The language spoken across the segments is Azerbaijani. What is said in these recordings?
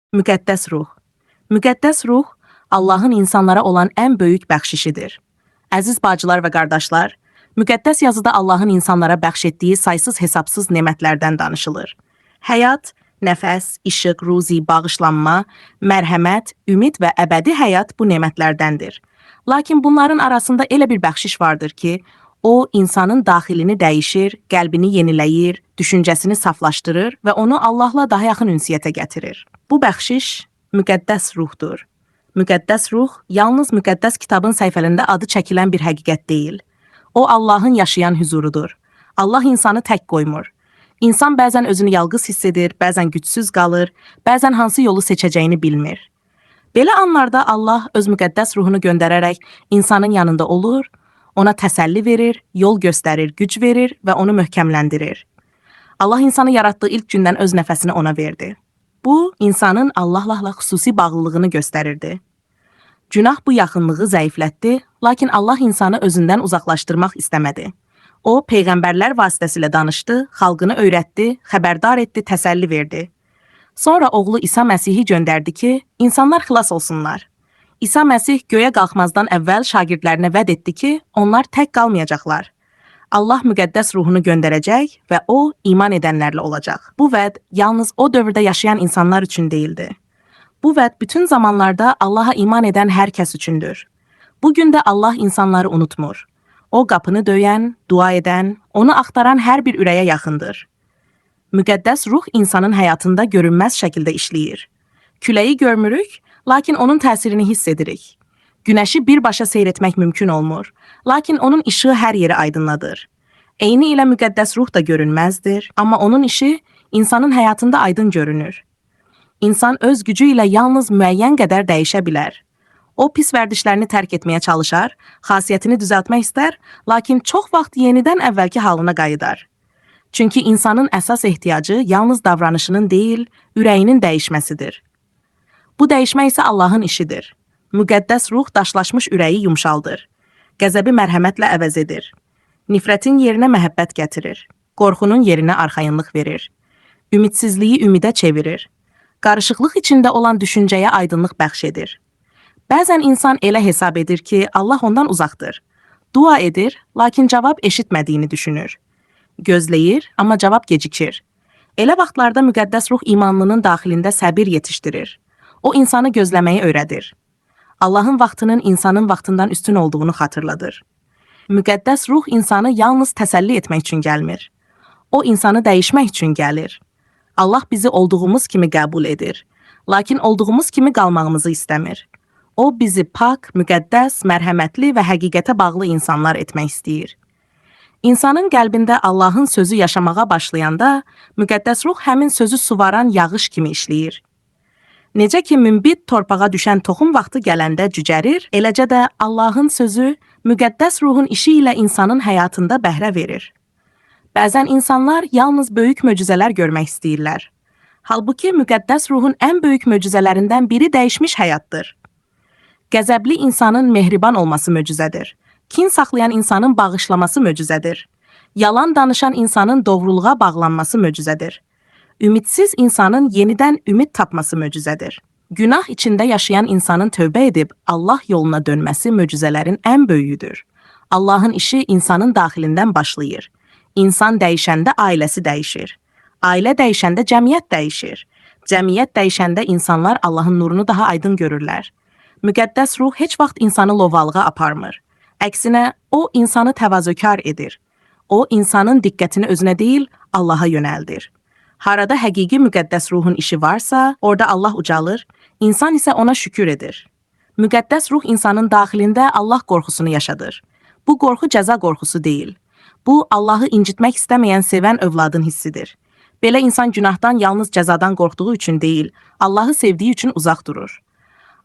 Müqəddəs ruh. Müqəddəs ruh Allahın insanlara olan ən böyük bəxşişidir. Əziz bacılar və qardaşlar, müqəddəs yazıda Allahın insanlara bəxş etdiyi saysız hesabsız nemətlərdən danışılır. Həyat, nəfəs, işıq, ruzi, bağışlanma, mərhəmət, ümid və əbədi həyat bu nemətlərdəndir. Lakin bunların arasında elə bir bəxşiş vardır ki, o insanın daxilini dəyişir, qəlbini yeniləyir, düşüncəsini saflaşdırır və onu Allahla daha yaxın ünsiyyətə gətirir. Bu bəxşiş müqəddəs ruhdur. Müqəddəs ruh yalnız müqəddəs kitabın səhifələrində adı çəkilən bir həqiqət deyil. O Allahın yaşayan hüzurudur. Allah insanı tək qoymur. İnsan bəzən özünü yalqız hiss edir, bəzən gücsüz qalır, bəzən hansı yolu seçəcəyini bilmir. Belə anlarda Allah öz müqəddəs ruhunu göndərərək insanın yanında olur, ona təsəlli verir, yol göstərir, güc verir və onu möhkəmləndirir. Allah insanı yaratdığı ilk gündən öz nəfəsini ona verdi. Bu, insanın Allahla xüsusi bağlılığını göstərirdi. Günah bu yaxınlığı zəiflətdi, lakin Allah insanı özündən uzaqlaşdırmaq istəmədi. O, peyğəmbərlər vasitəsilə danışdı, xalqını öyrətdi, xəbərdar etdi, təsəlli verdi. Sonra oğlu İsa Məsihi göndərdi ki, insanlar xilas olsunlar. İsa Məsih göyə qalxmazdan əvvəl şagirdlərinə vəd etdi ki, onlar tək qalmayacaqlar. Allah müqəddəs ruhunu göndərəcək və o iman edənlərlə olacaq. Bu vəd yalnız o dövrdə yaşayan insanlar üçün deyildi. Bu vəd bütün zamanlarda Allaha iman edən hər kəs üçündür. Bu gün də Allah insanları unutmur. O qapını döyən, dua edən, onu axtaran hər bir ürəyə yaxındır. Müqəddəs ruh insanın həyatında görünməz şəkildə işləyir. Küləyi görmürük, lakin onun təsirini hiss edirik. Günəşi birbaşa seyr etmək mümkün olmur, lakin onun işığı hər yeri aydınladır. Eyni ilə müqəddəs ruh da görünməzdir, amma onun işi insanın həyatında aydın görünür. İnsan öz gücü ilə yalnız müəyyən qədər dəyişə bilər. O pis vərdişlərini tərk etməyə çalışar, xasiyyətini düzəltmək istər, lakin çox vaxt yenidən əvvəlki halına qayıdar. Çünki insanın əsas ehtiyacı yalnız davranışının deyil, ürəyinin dəyişməsidir. Bu dəyişmə isə Allahın işidir. Müqəddəs ruh daşlaşmış ürəyi yumşaldır. Qəzəbi mərhəmətlə əvəz edir. Nifrətin yerinə məhəbbət gətirir. Qorxunun yerinə arxayınlıq verir. Ümidsizliyi ümidə çevirir. Qarışıqlıq içində olan düşüncəyə aydınlıq bəxş edir. Bəzən insan elə hesab edir ki, Allah ondan uzaqdır. Dua edir, lakin cavab eşitmədiyini düşünür. Gözləyir, amma cavab gecikir. Elə vaxtlarda müqəddəs ruh imanlının daxilində səbir yetişdirir. O insanı gözləməyi öyrədir. Allahın vaxtının insanın vaxtından üstün olduğunu xatırladır. Müqəddəs ruh insanı yalnız təsəlli etmək üçün gəlmir. O insanı dəyişmək üçün gəlir. Allah bizi olduğumuz kimi qəbul edir. Lakin olduğumuz kimi qalmağımızı istəmir. O bizi pak, müqəddəs, mərhəmətli və həqiqətə bağlı insanlar etmək istəyir. İnsanın qəlbində Allahın sözü yaşamağa başlayanda, müqəddəs ruh həmin sözü suvaran yağış kimi işləyir. Necə ki münbit torpağa düşən toxum vaxtı gələndə cücərir, eləcə də Allahın sözü müqəddəs ruhun işi ilə insanın həyatında bəhrə verir. Bəzən insanlar yalnız böyük möcüzələr görmək istəyirlər. Halbuki müqəddəs ruhun ən böyük möcüzələrindən biri dəyişmiş həyatdır. Qəzəbli insanın mehriban olması möcüzədir. Kin saxlayan insanın bağışlaması möcüzədir. Yalan danışan insanın doğruluğa bağlanması möcüzədir. Ümidsiz insanın yenidən ümid tapması möcüzədir. Günah içində yaşayan insanın tövbə edib Allah yoluna dönməsi möcüzələrin ən böyüyüdür. Allahın işi insanın daxilindən başlayır. İnsan dəyişəndə ailəsi dəyişir. Ailə dəyişəndə cəmiyyət dəyişir. Cəmiyyət dəyişəndə insanlar Allahın nurunu daha aydın görürlər. Müqəddəs ruh heç vaxt insanı lovalığa aparmır. Əksinə, o insanı təvazökar edir. O insanın diqqətini özünə deyil, Allaha yönəldir. Harada həqiqi müqəddəs ruhun işi varsa, orada Allah ucalır, insan isə ona şükür edir. Müqəddəs ruh insanın daxilində Allah qorxusunu yaşadır. Bu qorxu cəza qorxusu deyil. Bu Allahı incitmək istəməyən sevən övladın hissidir. Belə insan günahdan yalnız cəzadan qorxduğu üçün deyil, Allahı sevdiyi üçün uzaq durur.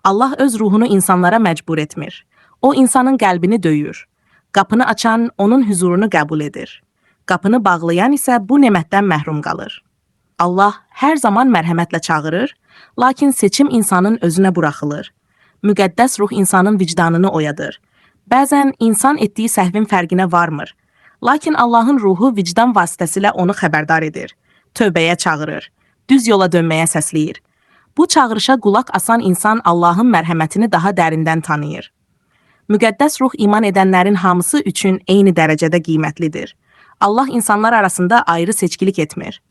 Allah öz ruhunu insanlara məcbur etmir. O insanın qəlbini döyür. Qapını açan onun hüzurunu qəbul edir. Qapını bağlayan isə bu nemətdən məhrum qalır. Allah hər zaman mərhəmətlə çağırır, lakin seçim insanın özünə buraxılır. Müqəddəs ruh insanın vicdanını oyadır. Bəzən insan etdiyi səhvin fərqinə varmır. Lakin Allahın ruhu vicdan vasitəsilə onu xəbərdar edir. Tövbəyə çağırır. Düz yola dönməyə səsləyir. Bu çağırışa qulaq asan insan Allahın mərhəmətini daha dərindən tanıyır. Müqəddəs ruh iman edənlərin hamısı üçün eyni dərəcədə qiymətlidir. Allah insanlar arasında ayrı seçkilik etmir.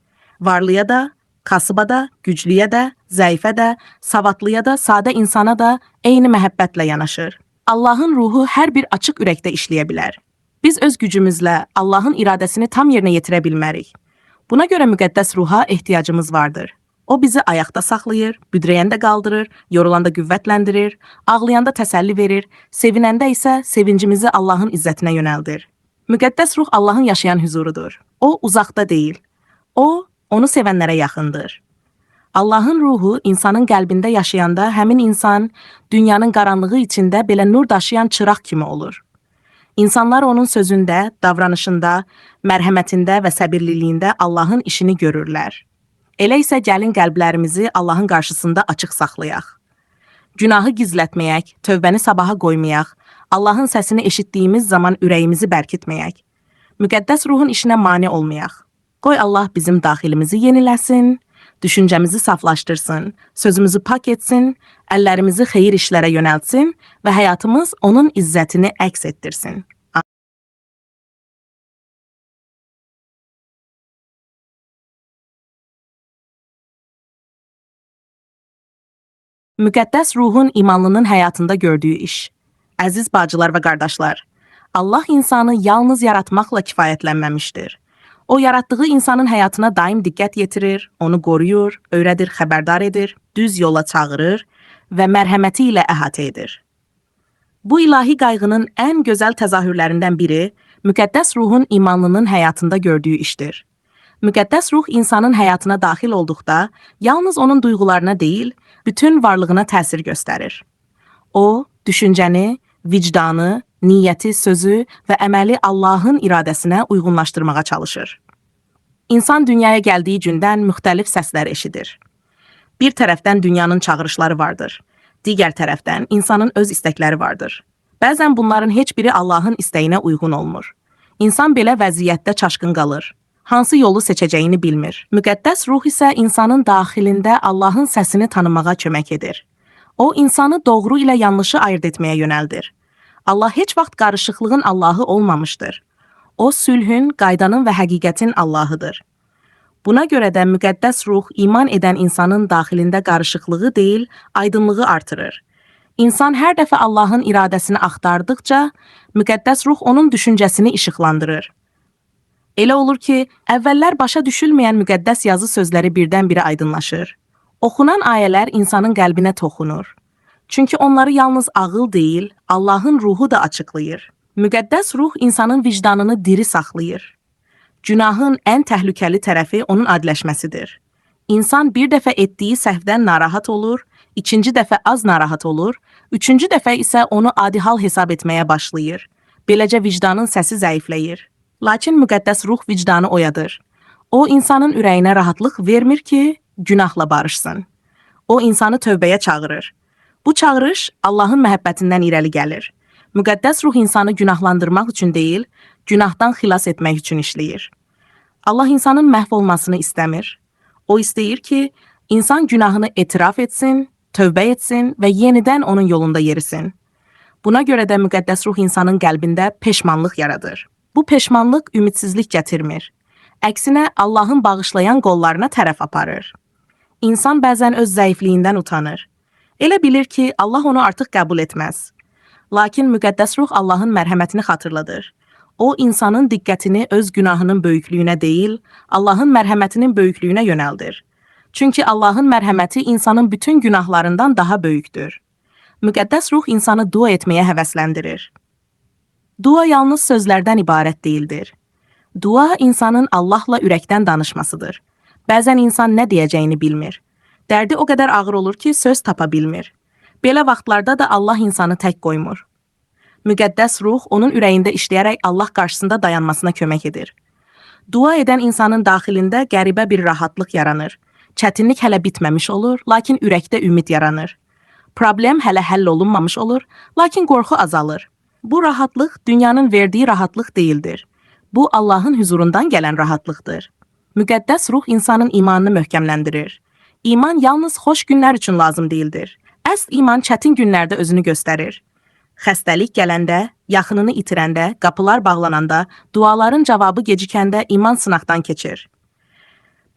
Varlıya da, kasıba da, güclüyə də, zəifə də, savadlıya da, sadə insana da eyni məhəbbətlə yanaşır. Allahın ruhu hər bir açıq ürəkdə işləyə bilər. Biz öz gücümüzlə Allahın iradəsini tam yerinə yetirə bilmərik. Buna görə müqəddəs ruha ehtiyacımız vardır. O bizi ayaqda saxlayır, büdrəyəndə qaldırır, yorulanda qüvvətləndirir, ağlayanda təsəlli verir, sevinəndə isə sevincimizi Allahın izzətinə yönəldir. Müqəddəs ruh Allahın yaşayan hüzurudur. O uzaqda deyil. O, onu sevənlərə yaxındır. Allahın ruhu insanın qəlbində yaşayanda həmin insan dünyanın qaranlığı içində belə nur daşıyan çıraq kimi olur. İnsanlar onun sözündə, davranışında, mərhəmətində və səbirliliyində Allahın işini görürlər. Elə isə gəlin qəlblərimizi Allahın qarşısında açıq saxlayaq. Günahı gizlətməyək, tövbəni sabaha qoymayaq, Allahın səsini eşitdiyimiz zaman ürəyimizi bərkitməyək. Müqəddəs ruhun işinə mane olmayaq. Qoy Allah bizim daxilimizi yeniləsin, düşüncəmizi saflaşdırsın, sözümüzü pak etsin, əllərimizi xeyir işlərə yönəltsin və həyatımız onun izzətini əks etdirsin. Müqəddəs ruhun imanlının həyatında gördüyü iş. Əziz bacılar və qardaşlar, Allah insanı yalnız yaratmaqla kifayətlənməmişdir. O yaratdığı insanın həyatına daim diqqət yetirir, onu qoruyur, öyrədir, xəbərdar edir, düz yola çağırır və mərhəməti ilə əhatə edir. Bu ilahi qayğının ən gözəl təzahürlərindən biri müqəddəs ruhun imanlının həyatında gördüyü işdir. Müqəddəs ruh insanın həyatına daxil olduqda yalnız onun duyğularına deyil, bütün varlığına təsir göstərir. O, düşüncəni, vicdanı, niyyəti, sözü və əməli Allahın iradəsinə uyğunlaşdırmağa çalışır. İnsan dünyaya gəldiyi gündən müxtəlif səslər eşidir. Bir tərəfdən dünyanın çağırışları vardır. Digər tərəfdən insanın öz istəkləri vardır. Bəzən bunların heç biri Allahın istəyinə uyğun olmur. İnsan belə vəziyyətdə çaşqın qalır. Hansı yolu seçəcəyini bilmir. Müqəddəs ruh isə insanın daxilində Allahın səsini tanımağa kömək edir. O, insanı doğru ilə yanlışı ayırd etməyə yönəldir. Allah heç vaxt qarışıqlığın Allahı olmamışdır. O, sülhün, qaydanın və həqiqətin Allahıdır. Buna görə də müqəddəs ruh iman edən insanın daxilində qarışıqlığı deyil, aydınlığı artırır. İnsan hər dəfə Allahın iradəsini axtardıqca, müqəddəs ruh onun düşüncəsini işıqlandırır. Elə olur ki, əvvəllər başa düşülməyən müqəddəs yazı sözləri birdən-birə aydınlaşır. Oxunan ayələr insanın qəlbinə toxunur. Çünki onları yalnız ağıl deyil, Allahın ruhu da açıqlayır. Müqəddəs ruh insanın vicdanını diri saxlayır. Günahın ən təhlükəli tərəfi onun adiləşməsidir. İnsan bir dəfə etdiyi səhvdən narahat olur, ikinci dəfə az narahat olur, üçüncü dəfə isə onu adi hal hesab etməyə başlayır. Beləcə vicdanın səsi zəifləyir. Lakin müqəddəs ruh vicdanı oyadır. O, insanın ürəyinə rahatlıq vermir ki, günahla barışsın. O, insanı tövbəyə çağırır. Bu çağırış Allahın məhəbbətindən irəli gəlir. Müqəddəs ruh insanı günahlandırmaq üçün deyil, günahdan xilas etmək üçün işləyir. Allah insanın məhv olmasını istəmir. O istəyir ki, insan günahını etiraf etsin, tövbə etsin və yenidən onun yolunda yerisin. Buna görə də müqəddəs ruh insanın qəlbində peşmanlıq yaradır. Bu peşmanlıq ümidsizlik gətirmir. Əksinə Allahın bağışlayan qollarına tərəf aparır. İnsan bəzən öz zəifliyindən utanır. Elə bilir ki, Allah onu artıq qəbul etməz. Lakin müqəddəs ruh Allahın mərhəmətini xatırladır. O, insanın diqqətini öz günahının böyüklüyünə deyil, Allahın mərhəmətinin böyüklüyünə yönəldir. Çünki Allahın mərhəməti insanın bütün günahlarından daha böyükdür. Müqəddəs ruh insanı dua etməyə həvəsləndirir. Dua yalnız sözlərdən ibarət deyildir. Dua insanın Allahla ürəkdən danışmasıdır. Bəzən insan nə deyəcəyini bilmir. Dərdi o qədər ağır olur ki, söz tapa bilmir. Belə vaxtlarda da Allah insanı tək qoymur. Müqəddəs ruh onun ürəyində işləyərək Allah qarşısında dayanmasına kömək edir. Dua edən insanın daxilində qəribə bir rahatlıq yaranır. Çətinlik hələ bitməmiş olur, lakin ürəkdə ümid yaranır. Problem hələ həll olunmamış olur, lakin qorxu azalır. Bu rahatlıq dünyanın verdiyi rahatlıq deyildir. Bu Allahın huzurundan gələn rahatlıqdır. Müqəddəs ruh insanın imanını möhkəmləndirir. İman yalnız xoş günlər üçün lazım deyildir. Əsl iman çətin günlərdə özünü göstərir. Xəstəlik gələndə, yaxınını itirəndə, qapılar bağlananda, duaların cavabı gecikəndə iman sınaqdan keçir.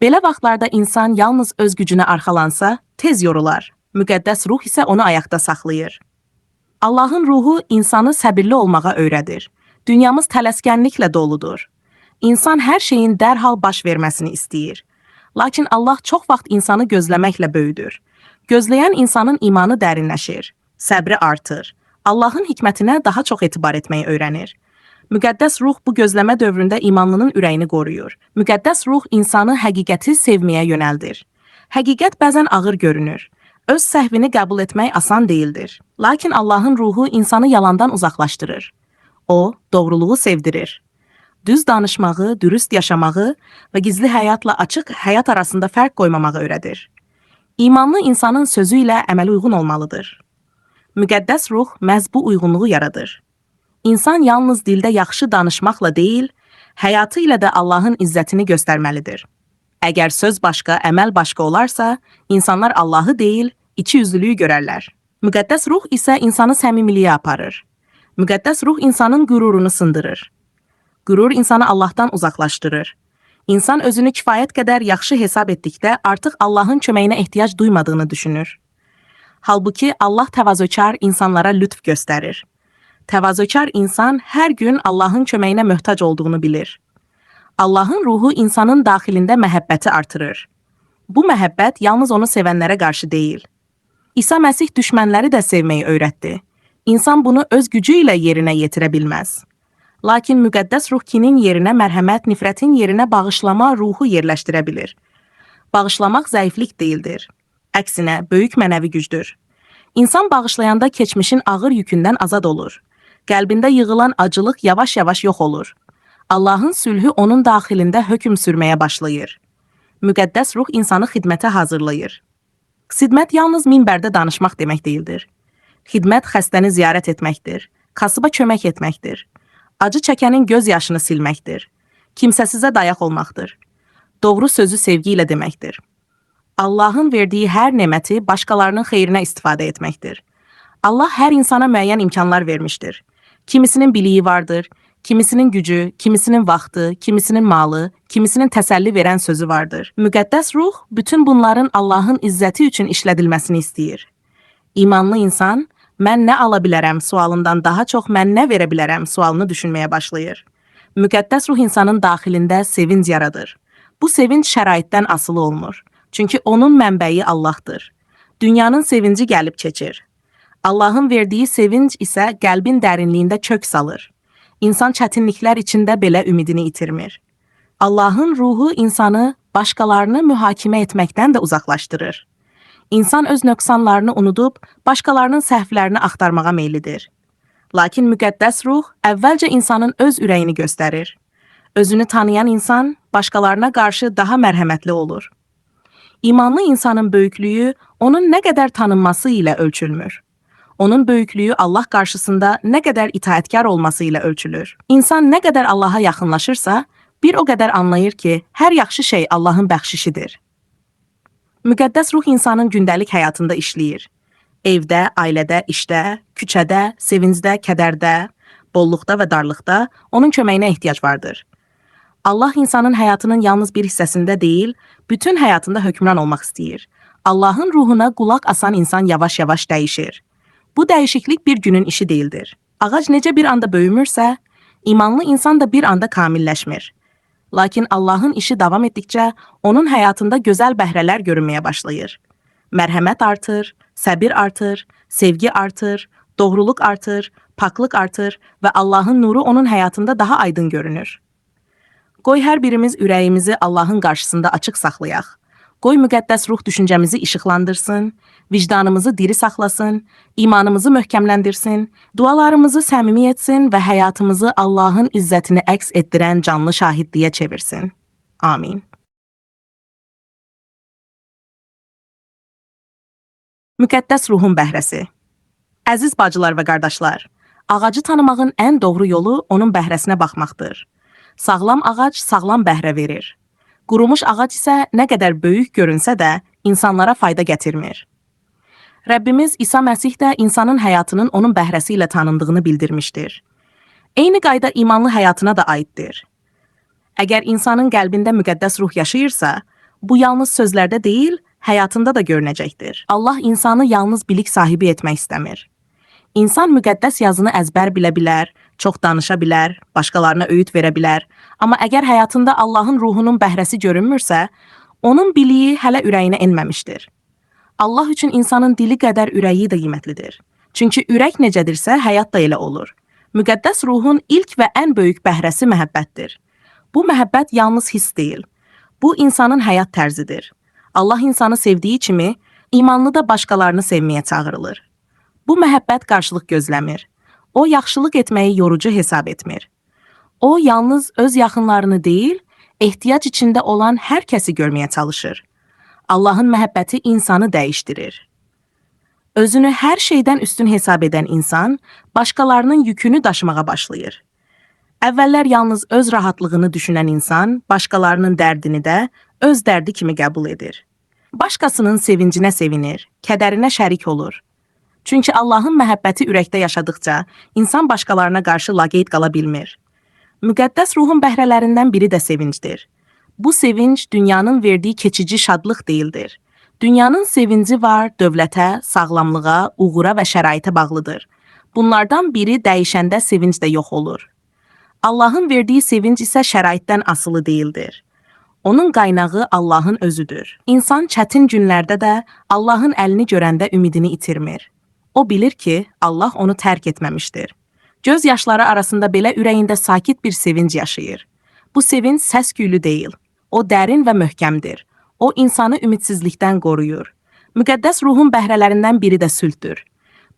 Belə vaxtlarda insan yalnız öz gücünə arxalansa, tez yorular. Müqəddəs ruh isə onu ayaqda saxlayır. Allahın ruhu insanı səbirli olmağa öyrədir. Dünyamız tələskənliklə doludur. İnsan hər şeyin dərhal baş verməsini istəyir. Lakin Allah çox vaxt insanı gözləməklə böyüdür. Gözləyən insanın imanı dərinləşir, səbri artır. Allahın hikmətinə daha çox etibar etməyi öyrənir. Müqəddəs ruh bu gözləmə dövründə imanlının ürəyini qoruyur. Müqəddəs ruh insanı həqiqəti sevməyə yönəldir. Həqiqət bəzən ağır görünür. Öz səhvini qəbul etmək asan deyildir. Lakin Allahın ruhu insanı yalandan uzaqlaşdırır. O, doğruluğu sevdirir. Düz danışmağı, dürüst yaşamağı və gizli həyatla açıq həyat arasında fərq qoymamağı öyrədir. İmanlı insanın sözü ilə əməli uyğun olmalıdır. Müqəddəs ruh məhz bu uyğunluğu yaradır. İnsan yalnız dildə yaxşı danışmaqla deyil, həyatı ilə də Allahın izzətini göstərməlidir. Əgər söz başqa, əməl başqa olarsa, insanlar Allahı deyil, ikiyüzlülüyü görərlər. Müqəddəs ruh isə insanı səmimiliyə aparır. Müqəddəs ruh insanın qürurunu sındırır. Qürur insanı Allahdan uzaqlaşdırır. İnsan özünü kifayət qədər yaxşı hesab etdikdə artıq Allahın köməyinə ehtiyac duymadığını düşünür. Halbuki Allah təvazökar insanlara lütf göstərir. Təvazökar insan hər gün Allahın köməyinə möhtac olduğunu bilir. Allahın ruhu insanın daxilində məhəbbəti artırır. Bu məhəbbət yalnız onu sevənlərə qarşı deyil. İsa Məsih düşmənləri də sevməyi öyrətdi. İnsan bunu öz gücü ilə yerinə yetirə bilməz. Lakin müqəddəs ruh kinin yerinə mərhəmət, nifrətin yerinə bağışlama ruhu yerləşdirə bilir. Bağışlamaq zəiflik deyildir. Əksinə, böyük mənəvi gücdür. İnsan bağışlayanda keçmişin ağır yükündən azad olur. Qəlbində yığılan acılıq yavaş-yavaş yox olur. Allahın sülhü onun daxilində hökm sürməyə başlayır. Müqəddəs ruh insanı xidmətə hazırlayır. Xidmət yalnız minbərdə danışmaq demək deyildir. Xidmət xəstəni ziyarət etməkdir, kasıba kömək etməkdir, acı çəkənin göz yaşını silməkdir, kimsəsizə dayaq olmaqdır, doğru sözü sevgi ilə deməkdir. Allahın verdiyi hər neməti başqalarının xeyrinə istifadə etməkdir. Allah hər insana müəyyən imkanlar vermişdir. Kimisinin biliyi vardır, kimisinin gücü, kimisinin vaxtı, kimisinin malı, kimisinin təsəlli verən sözü vardır. Müqəddəs ruh bütün bunların Allahın izzəti üçün işlədilməsini istəyir. İmanlı insan, mən nə ala bilərəm sualından daha çox mən nə verə bilərəm sualını düşünməyə başlayır. Müqəddəs ruh insanın daxilində sevinc yaradır. Bu sevinc şəraitdən asılı olmur. Çünki onun mənbəyi Allahdır. Dünyanın sevinci gəlib keçir. Allahın verdiyi sevinc isə qəlbin dərinliyində kök salır. İnsan çətinliklər içində belə ümidini itirmir. Allahın ruhu insanı başqalarını mühakimə etməkdən də uzaqlaşdırır. İnsan öz nöqsanlarını unudub başqalarının səhvlərini axtarmağa meyillidir. Lakin müqəddəs ruh əvvəlcə insanın öz ürəyini göstərir. Özünü tanıyan insan başqalarına qarşı daha mərhəmətli olur. İmanlı insanın böyüklüyü onun nə qədər tanınması ilə ölçülmür. Onun böyüklüyü Allah qarşısında nə qədər itaətkar olması ilə ölçülür. İnsan nə qədər Allaha yaxınlaşırsa, bir o qədər anlayır ki, hər yaxşı şey Allahın bəxşişidir. Müqəddəs ruh insanın gündəlik həyatında işləyir. Evdə, ailədə, işdə, küçədə, sevincdə, kədərdə, bolluqda və darlıqda onun köməyinə ehtiyac vardır. Allah insanın həyatının yalnız bir hissəsində deyil, bütün həyatında hökmran olmaq istəyir. Allahın ruhuna qulaq asan insan yavaş-yavaş dəyişir. Bu dəyişiklik bir günün işi deyildir. Ağac necə bir anda böyümürsə, imanlı insan da bir anda kamilləşmir. Lakin Allahın işi davam etdikcə onun həyatında gözəl bəhrələr görünməyə başlayır. Mərhəmət artır, səbir artır, sevgi artır, doğruluq artır, paklıq artır və Allahın nuru onun həyatında daha aydın görünür. Qoy hər birimiz ürəyimizi Allahın qarşısında açıq saxlayaq. Qoy müqəddəs ruh düşüncəmizi işıqlandırsın, vicdanımızı diri saxlasın, imanımızı möhkəmləndirsin, dualarımızı səmimi etsin və həyatımızı Allahın izzətini əks etdirən canlı şahidliyə çevirsin. Amin. Müqəddəs ruhun bəhrəsi. Əziz bacılar və qardaşlar, ağacı tanımağın ən doğru yolu onun bəhrəsinə baxmaqdır. Sağlam ağac sağlam bəhrə verir. Qurumuş ağac isə nə qədər böyük görünsə də insanlara fayda gətirmir. Rəbbimiz İsa Məsih də insanın həyatının onun bəhrəsi ilə tanındığını bildirmişdir. Eyni qayda imanlı həyatına da aiddir. Əgər insanın qəlbində müqəddəs ruh yaşayırsa, bu yalnız sözlərdə deyil, həyatında da görünəcəkdir. Allah insanı yalnız bilik sahibi etmək istəmir. İnsan müqəddəs yazını əzbər bilə bilər, çox danışa bilər, başqalarına öyüd verə bilər. Amma əgər həyatında Allahın ruhunun bəhrəsi görünmürsə, onun biliyi hələ ürəyinə enməmişdir. Allah üçün insanın dili qədər ürəyi də qiymətlidir. Çünki ürək necədirsə, həyat da elə olur. Müqəddəs ruhun ilk və ən böyük bəhrəsi məhəbbətdir. Bu məhəbbət yalnız hiss deyil. Bu insanın həyat tərzidir. Allah insanı sevdiyi kimi, imanlı da başqalarını sevməyə çağırılır. Bu məhəbbət qarşılıq gözləmir. O yaxşılıq etməyi yorucu hesab etmir. O yalnız öz yaxınlarını deyil, ehtiyac içində olan hər kəsi görməyə çalışır. Allahın məhəbbəti insanı dəyişdirir. Özünü hər şeydən üstün hesab edən insan başqalarının yükünü daşımağa başlayır. Əvvəllər yalnız öz rahatlığını düşünən insan başqalarının dərdini də öz dərdi kimi qəbul edir. Başqasının sevincinə sevinir, kədərinə şərik olur. Çünki Allahın məhəbbəti ürəkdə yaşadıkca insan başqalarına qarşı laqeyd qala bilmir. Müqəddəs ruhun bəhrələrindən biri də sevincdir. Bu sevinc dünyanın verdiyi keçici şadlıq deyildir. Dünyanın sevinci var, dövlətə, sağlamlığa, uğura və şəraitə bağlıdır. Bunlardan biri dəyişəndə sevinc də yox olur. Allahın verdiyi sevinc isə şəraitdən asılı deyildir. Onun qaynağı Allahın özüdür. İnsan çətin günlərdə də Allahın əlini görəndə ümidini itirmir. O bilir ki, Allah onu tərk etməmişdir. Göz yaşları arasında belə ürəyində sakit bir sevinc yaşayır. Bu sevinc səs-küylü deyil. O dərin və möhkəmdir. O insanı ümidsizlikdən qoruyur. Müqəddəs ruhun bəhrələrindən biri də sülhdür.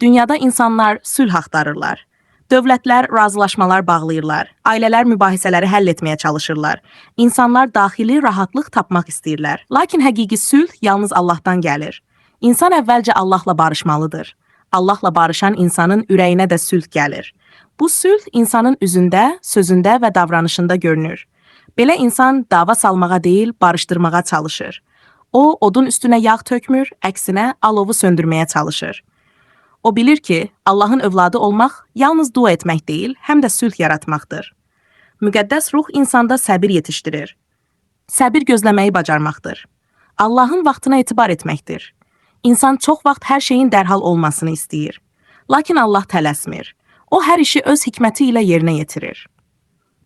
Dünyada insanlar sülh axtarırlar. Dövlətlər razılaşmalar bağlayırlar. Ailələr mübahisələri həll etməyə çalışırlar. İnsanlar daxili rahatlıq tapmaq istəyirlər. Lakin həqiqi sülh yalnız Allahdan gəlir. İnsan əvvəlcə Allahla barışmalıdır. Allahla barışan insanın ürəyinə də sülh gəlir. Bu sülh insanın üzündə, sözündə və davranışında görünür. Belə insan dava salmağa deyil, barışdırmağa çalışır. O, odun üstünə yağ tökmür, əksinə alovu söndürməyə çalışır. O bilir ki, Allahın övladı olmaq yalnız dua etmək deyil, həm də sülh yaratmaqdır. Müqəddəs ruh insanda səbir yetişdirir. Səbir gözləməyi bacarmaqdır. Allahın vaxtına etibar etməkdir. İnsan çox vaxt hər şeyin dərhal olmasını istəyir. Lakin Allah tələsmir. O hər işi öz hikməti ilə yerinə yetirir.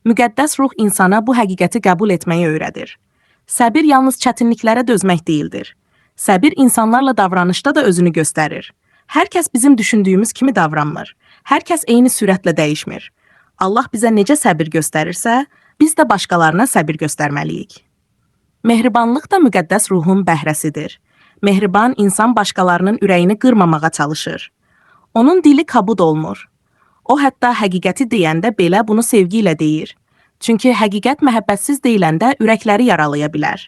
Müqəddəs ruh insana bu həqiqəti qəbul etməyi öyrədir. Səbir yalnız çətinliklərə dözmək deyildir. Səbir insanlarla davranışda da özünü göstərir. Hər kəs bizim düşündüyümüz kimi davranmır. Hər kəs eyni sürətlə dəyişmir. Allah bizə necə səbir göstərirsə, biz də başqalarına səbir göstərməliyik. Mehribanlıq da müqəddəs ruhun bəhrəsidir. Mehriban insan başqalarının ürəyini qırmamağa çalışır. Onun dili kabud olmur. O hətta həqiqəti deyəndə belə bunu sevgi ilə deyir. Çünki həqiqət məhəbbətsiz deyiləndə ürəkləri yaralaya bilər.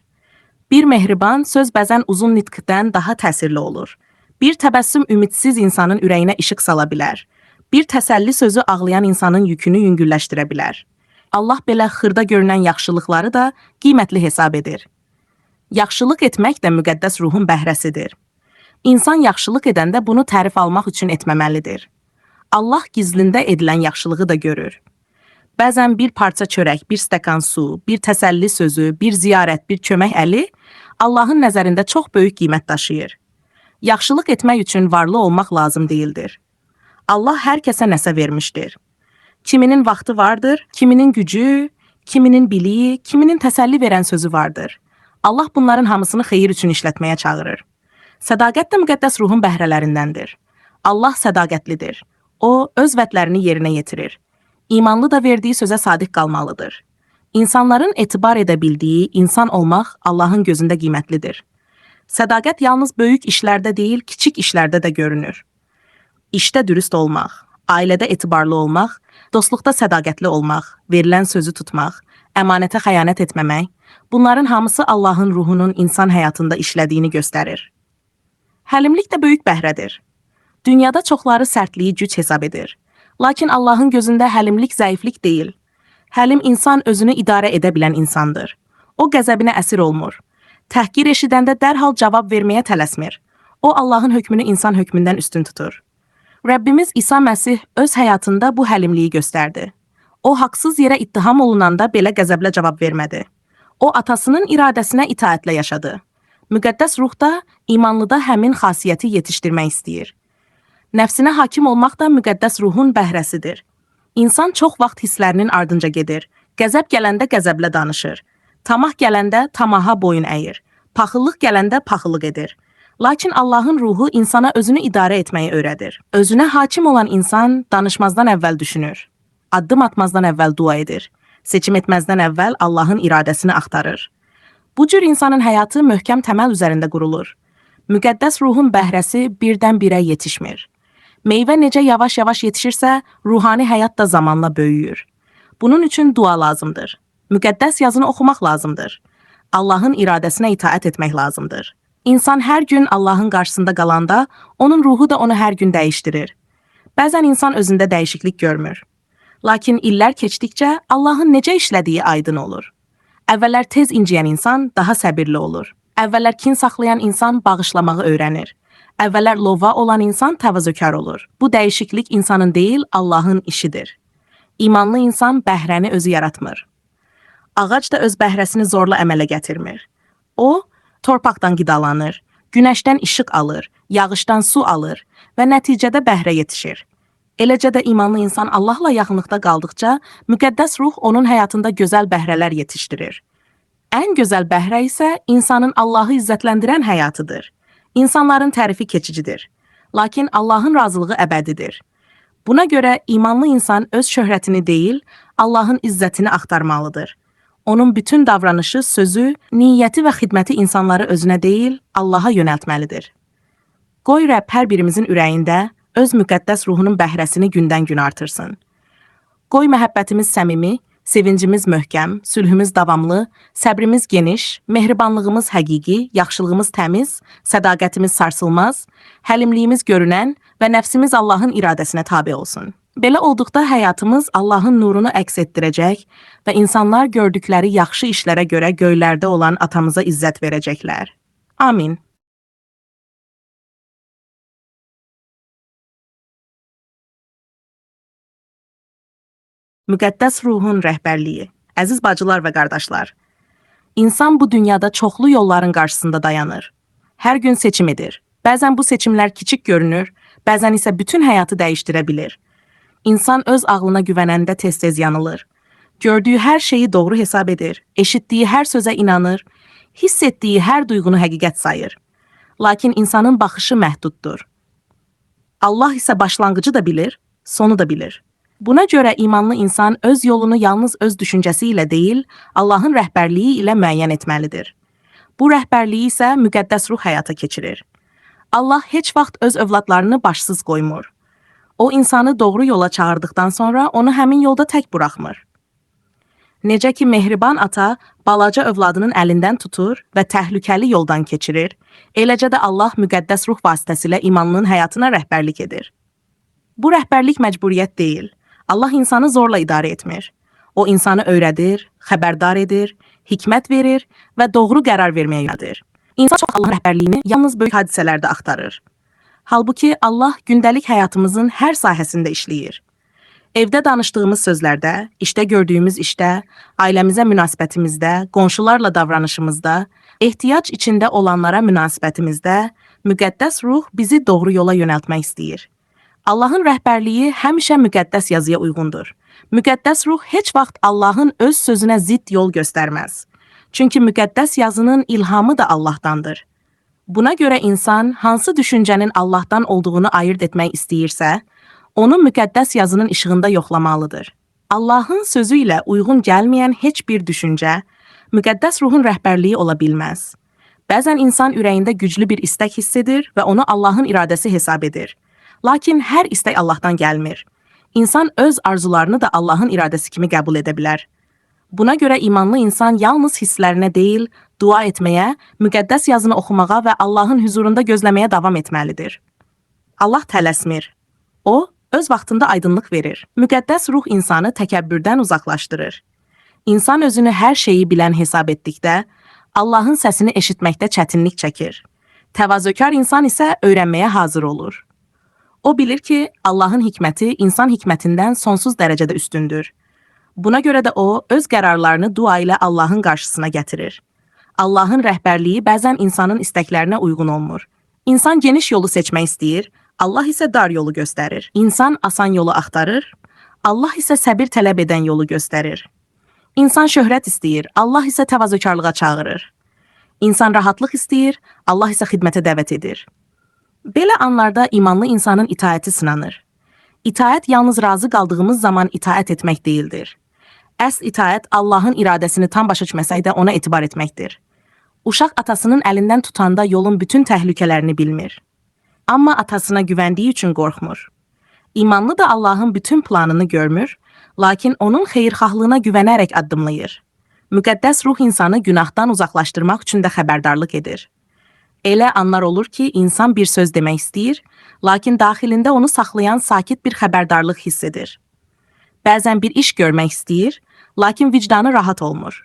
Bir mehriban söz bəzən uzun nitqdən daha təsirli olur. Bir təbəssüm ümidsiz insanın ürəyinə işıq sala bilər. Bir təsəlli sözü ağlayan insanın yükünü yüngülləşdirə bilər. Allah belə xırda görünən yaxşılıqları da qiymətli hesab edir. Yaxşılıq etmək də müqəddəs ruhun bəhrəsidir. İnsan yaxşılıq edəndə bunu tərif almaq üçün etməməlidir. Allah gizlində edilən yaxşılığı da görür. Bəzən bir parça çörək, bir stəkan su, bir təsəlli sözü, bir ziyarət, bir kömək əli Allahın nəzərində çox böyük qiymət daşıyır. Yaxşılıq etmək üçün varlı olmaq lazım deyildir. Allah hər kəsə nəsə vermişdir. Kiminin vaxtı vardır, kiminin gücü, kiminin biliyi, kiminin təsəlli verən sözü vardır. Allah bunların hamısını xeyir üçün işlətməyə çağırır. Sədaqət də müqəddəs ruhun bəhrələrindəndir. Allah sədaqətlidir. O, öz vədlərini yerinə yetirir. İmanlı da verdiyi sözə sadiq qalmalıdır. İnsanların etibar edə bildiyi insan olmaq Allahın gözündə qiymətlidir. Sədaqət yalnız böyük işlərdə deyil, kiçik işlərdə də görünür. İşdə dürüst olmaq, ailədə etibarlı olmaq, dostluqda sədaqətli olmaq, verilən sözü tutmaq, əmanətə xəyanət etməmək, bunların hamısı Allahın ruhunun insan həyatında işlədiyini göstərir. Həlimlik də böyük bəhrədir. Dünyada çoxları sərtliyi güc hesab edir. Lakin Allahın gözündə həlimlik zəiflik deyil. Həlim insan özünü idarə edə bilən insandır. O qəzəbinə əsir olmur. Təhqir eşidəndə dərhal cavab verməyə tələsmir. O Allahın hökmünü insan hökmündən üstün tutur. Rəbbimiz İsa Məsih öz həyatında bu həlimliyi göstərdi. O haqsız yerə ittiham olunanda belə qəzəblə cavab vermədi. O atasının iradəsinə itaətlə yaşadı. Müqəddəs ruh da imanlıda həmin xasiyyəti yetişdirmək istəyir. Nəfsinə hakim olmaq da müqəddəs ruhun bəhrəsidir. İnsan çox vaxt hisslərinin ardınca gedir. Qəzəb gələndə qəzəblə danışır. Tamah gələndə tamaha boyun əyir. Paxıllıq gələndə paxıllıq edir. Lakin Allahın ruhu insana özünü idarə etməyi öyrədir. Özünə hakim olan insan danışmazdan əvvəl düşünür. Addım atmazdan əvvəl dua edir. Seçim etməzdən əvvəl Allahın iradəsini axtarır. Bu cür insanın həyatı möhkəm təməl üzərində qurulur. Müqəddəs ruhun bəhrəsi birdən-birə yetişmir. Meyvə necə yavaş-yavaş yetişirsə, ruhani həyat da zamanla böyüyür. Bunun üçün dua lazımdır. Müqəddəs yazını oxumaq lazımdır. Allahın iradəsinə itaət etmək lazımdır. İnsan hər gün Allahın qarşısında qalanda, onun ruhu da onu hər gün dəyişdirir. Bəzən insan özündə dəyişiklik görmür. Lakin illər keçdikcə Allahın necə işlədiyi aydın olur. Əvvəllər tez inciyən insan daha səbirli olur. Əvvəllər kin saxlayan insan bağışlamağı öyrənir. Əvvəllər lova olan insan təvazökar olur. Bu dəyişiklik insanın deyil, Allahın işidir. İmanlı insan bəhrəni özü yaratmır. Ağac da öz bəhrəsini zorla əmələ gətirmir. O, torpaqdan qidalanır, günəşdən işıq alır, yağışdan su alır və nəticədə bəhrə yetişir. Eləcə də imanlı insan Allahla yaxınlıqda qaldıqca, müqəddəs ruh onun həyatında gözəl bəhrələr yetişdirir. Ən gözəl bəhrə isə insanın Allahı izzətləndirən həyatıdır. İnsanların tərifi keçicidir. Lakin Allahın razılığı əbədidir. Buna görə imanlı insan öz şöhrətini deyil, Allahın izzətini axtarmalıdır. Onun bütün davranışı, sözü, niyyəti və xidməti insanları özünə deyil, Allaha yönəltməlidir. Qoy Rəbb hər birimizin ürəyində öz müqəddəs ruhunun bəhrəsini gündən-günə artırsın. Qoy məhəbbətimiz səmimi, sevincimiz möhkəm, sülhümüz davamlı, səbrimiz geniş, mehribanlığımız həqiqi, yaxşılığımız təmiz, sədaqətimiz sarsılmaz, həlimliyimiz görünən və nəfsimiz Allahın iradəsinə tabe olsun. Belə olduqda həyatımız Allahın nurunu əks etdirəcək və insanlar gördükləri yaxşı işlərə görə göylərdə olan atamıza izzət verəcəklər. Amin. Müqəddəs ruhun rəhbərliyi. Əziz bacılar və qardaşlar, insan bu dünyada çoxlu yolların qarşısında dayanır. Hər gün seçim edir. Bəzən bu seçimlər kiçik görünür, bəzən isə bütün həyatı dəyişdirə bilir. İnsan öz ağlına güvənəndə tez-tez yanılır. Gördüyü hər şeyi doğru hesab edir, eşitdiyi hər sözə inanır, hiss etdiyi hər duyğunu həqiqət sayır. Lakin insanın baxışı məhduddur. Allah isə başlanğıcı da bilir, sonu da bilir. Buna görə imanlı insan öz yolunu yalnız öz düşüncəsi ilə deyil, Allahın rəhbərliyi ilə müəyyən etməlidir. Bu rəhbərliyi isə müqəddəs ruh həyata keçirir. Allah heç vaxt öz övladlarını başsız qoymur. O insanı doğru yola çağırdıqdan sonra onu həmin yolda tək buraxmır. Necə ki mehriban ata balaca övladının əlindən tutur və təhlükəli yoldan keçirir, eləcə də Allah müqəddəs ruh vasitəsilə imanlının həyatına rəhbərlik edir. Bu rəhbərlik məcburiyyət deyil. Allah insanı zorla idarə etmir. O insanı öyrədir, xəbərdar edir, hikmət verir və doğru qərar verməyə yönəldir. İnsan çox Allahın rəhbərliyini yalnız böyük hadisələrdə axtarır. Halbuki Allah gündəlik həyatımızın hər sahəsində işləyir. Evdə danışdığımız sözlərdə, işdə gördüyümüz işdə, ailəmizə münasibətimizdə, qonşularla davranışımızda, ehtiyac içində olanlara münasibətimizdə müqəddəs ruh bizi doğru yola yönəltmək istəyir. Allahın rəhbərliyi həmişə müqəddəs yazıya uyğundur. Müqəddəs ruh heç vaxt Allahın öz sözünə zidd yol göstərməz. Çünki müqəddəs yazının ilhamı da Allahdandır. Buna görə insan hansı düşüncənin Allahdan olduğunu ayırd etmək istəyirsə, onu müqəddəs yazının işığında yoxlamalıdır. Allahın sözü ilə uyğun gəlməyən heç bir düşüncə müqəddəs ruhun rəhbərliyi ola bilməz. Bəzən insan ürəyində güclü bir istək hiss edir və onu Allahın iradəsi hesab edir. Lakin hər istək Allahdan gəlmir. İnsan öz arzularını da Allahın iradəsi kimi qəbul edə bilər. Buna görə imanlı insan yalnız hisslərinə deyil, dua etməyə, müqəddəs yazını oxumağa və Allahın hüzurunda gözləməyə davam etməlidir. Allah tələsmir. O, öz vaxtında aydınlıq verir. Müqəddəs ruh insanı təkəbbürdən uzaqlaşdırır. İnsan özünü hər şeyi bilən hesab etdikdə, Allahın səsini eşitməkdə çətinlik çəkir. Təvazökar insan isə öyrənməyə hazır olur. O bilir ki, Allahın hikməti insan hikmətindən sonsuz dərəcədə üstündür. Buna görə də o, öz qərarlarını dua ilə Allahın qarşısına gətirir. Allahın rəhbərliyi bəzən insanın istəklərinə uyğun olmur. İnsan geniş yolu seçmək istəyir, Allah isə dar yolu göstərir. İnsan asan yolu axtarır, Allah isə səbir tələb edən yolu göstərir. İnsan şöhrət istəyir, Allah isə təvazökarlığa çağırır. İnsan rahatlıq istəyir, Allah isə xidmətə dəvət edir. Belə anlarda imanlı insanın itaəti sınanır. İtaət yalnız razı qaldığımız zaman itaət etmək deyildir. Əsl itaət Allahın iradəsini tam başa düşməsək də ona etibar etməkdir. Uşaq atasının əlindən tutanda yolun bütün təhlükələrini bilmir. Amma atasına güvəndiyi üçün qorxmur. İmanlı da Allahın bütün planını görmür, lakin onun xeyirxahlığına güvənərək addımlayır. Müqəddəs ruh insanı günahdan uzaqlaşdırmaq üçün də xəbərdarlıq edir. Elə anlar olur ki, insan bir söz demək istəyir, lakin daxilində onu saxlayan sakit bir xəbərdarlıq hiss edir. Bəzən bir iş görmək istəyir, lakin vicdanı rahat olmur.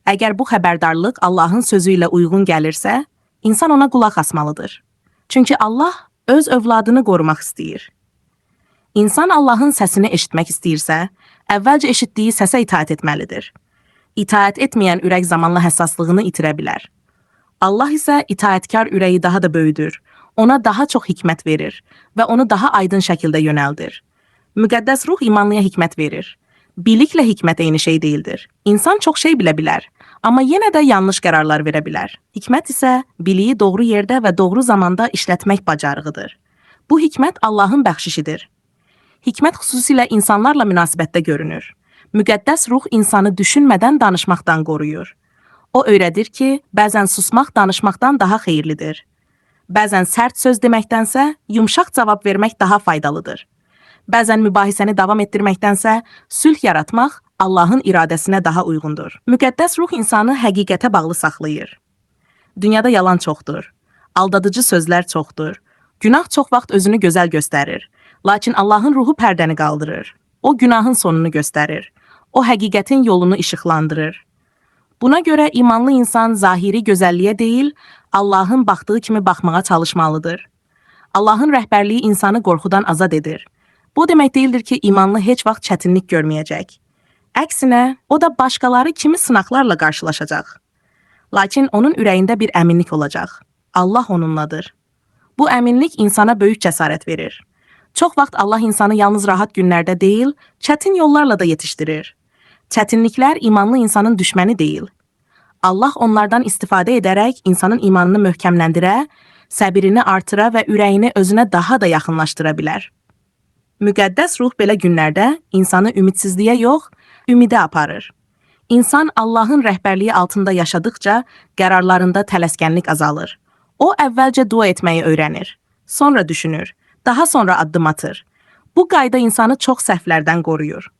Əgər bu xəbərdarlıq Allahın sözü ilə uyğun gəlirsə, insan ona qulaq asmalıdır. Çünki Allah öz övladını qorumaq istəyir. İnsan Allahın səsini eşitmək istəyirsə, əvvəlcə eşitdiyi səsə itaət etməlidir. İtaət etməyən ürək zamanla həssaslığını itirə bilər. Allah isə itaətkar ürəyi daha da böyüdür, ona daha çox hikmət verir və onu daha aydın şəkildə yönəldir. Müqəddəs ruh imanlıya hikmət verir. Biliklə hikmət eyni şey deyildir. İnsan çox şey bilə bilər, amma yenə də yanlış qərarlar verə bilər. Hikmət isə biliyi doğru yerdə və doğru zamanda işlətmək bacarığıdır. Bu hikmət Allahın bəxşişidir. Hikmət xüsusilə insanlarla münasibətdə görünür. Müqəddəs ruh insanı düşünmədən danışmaqdan qoruyur. O öyrədir ki, bəzən susmaq danışmaqdan daha xeyirlidir. Bəzən sərt söz deməkdənsə, yumşaq cavab vermək daha faydalıdır. Bəzən mübahisəni davam etdirməkdənsə, sülh yaratmaq Allahın iradəsinə daha uyğundur. Müqəddəs ruh insanı həqiqətə bağlı saxlayır. Dünyada yalan çoxdur. Aldadıcı sözlər çoxdur. Günah çox vaxt özünü gözəl göstərir. Lakin Allahın ruhu pərdəni qaldırır. O günahın sonunu göstərir. O həqiqətin yolunu işıqlandırır. Buna görə imanlı insan zahiri gözəlliyə deyil, Allahın baxdığı kimi baxmağa çalışmalıdır. Allahın rəhbərliyi insanı qorxudan azad edir. Bu demək deyildir ki, imanlı heç vaxt çətinlik görməyəcək. Əksinə, o da başqaları kimi sınaqlarla qarşılaşacaq. Lakin onun ürəyində bir əminlik olacaq. Allah onunladır. Bu əminlik insana böyük cəsarət verir. Çox vaxt Allah insanı yalnız rahat günlərdə deyil, çətin yollarla da yetişdirir. Çətinliklər imanlı insanın düşməni deyil. Allah onlardan istifadə edərək insanın imanını möhkəmləndirə, səbirini artıra və ürəyini özünə daha da yaxınlaşdıra bilər. Müqəddəs ruh belə günlərdə insanı ümidsizliyə yox, ümidə aparır. İnsan Allahın rəhbərliyi altında yaşadıkca qərarlarında tələskənlik azalır. O əvvəlcə dua etməyi öyrənir, sonra düşünür, daha sonra addım atır. Bu qayda insanı çox səhvlərdən qoruyur.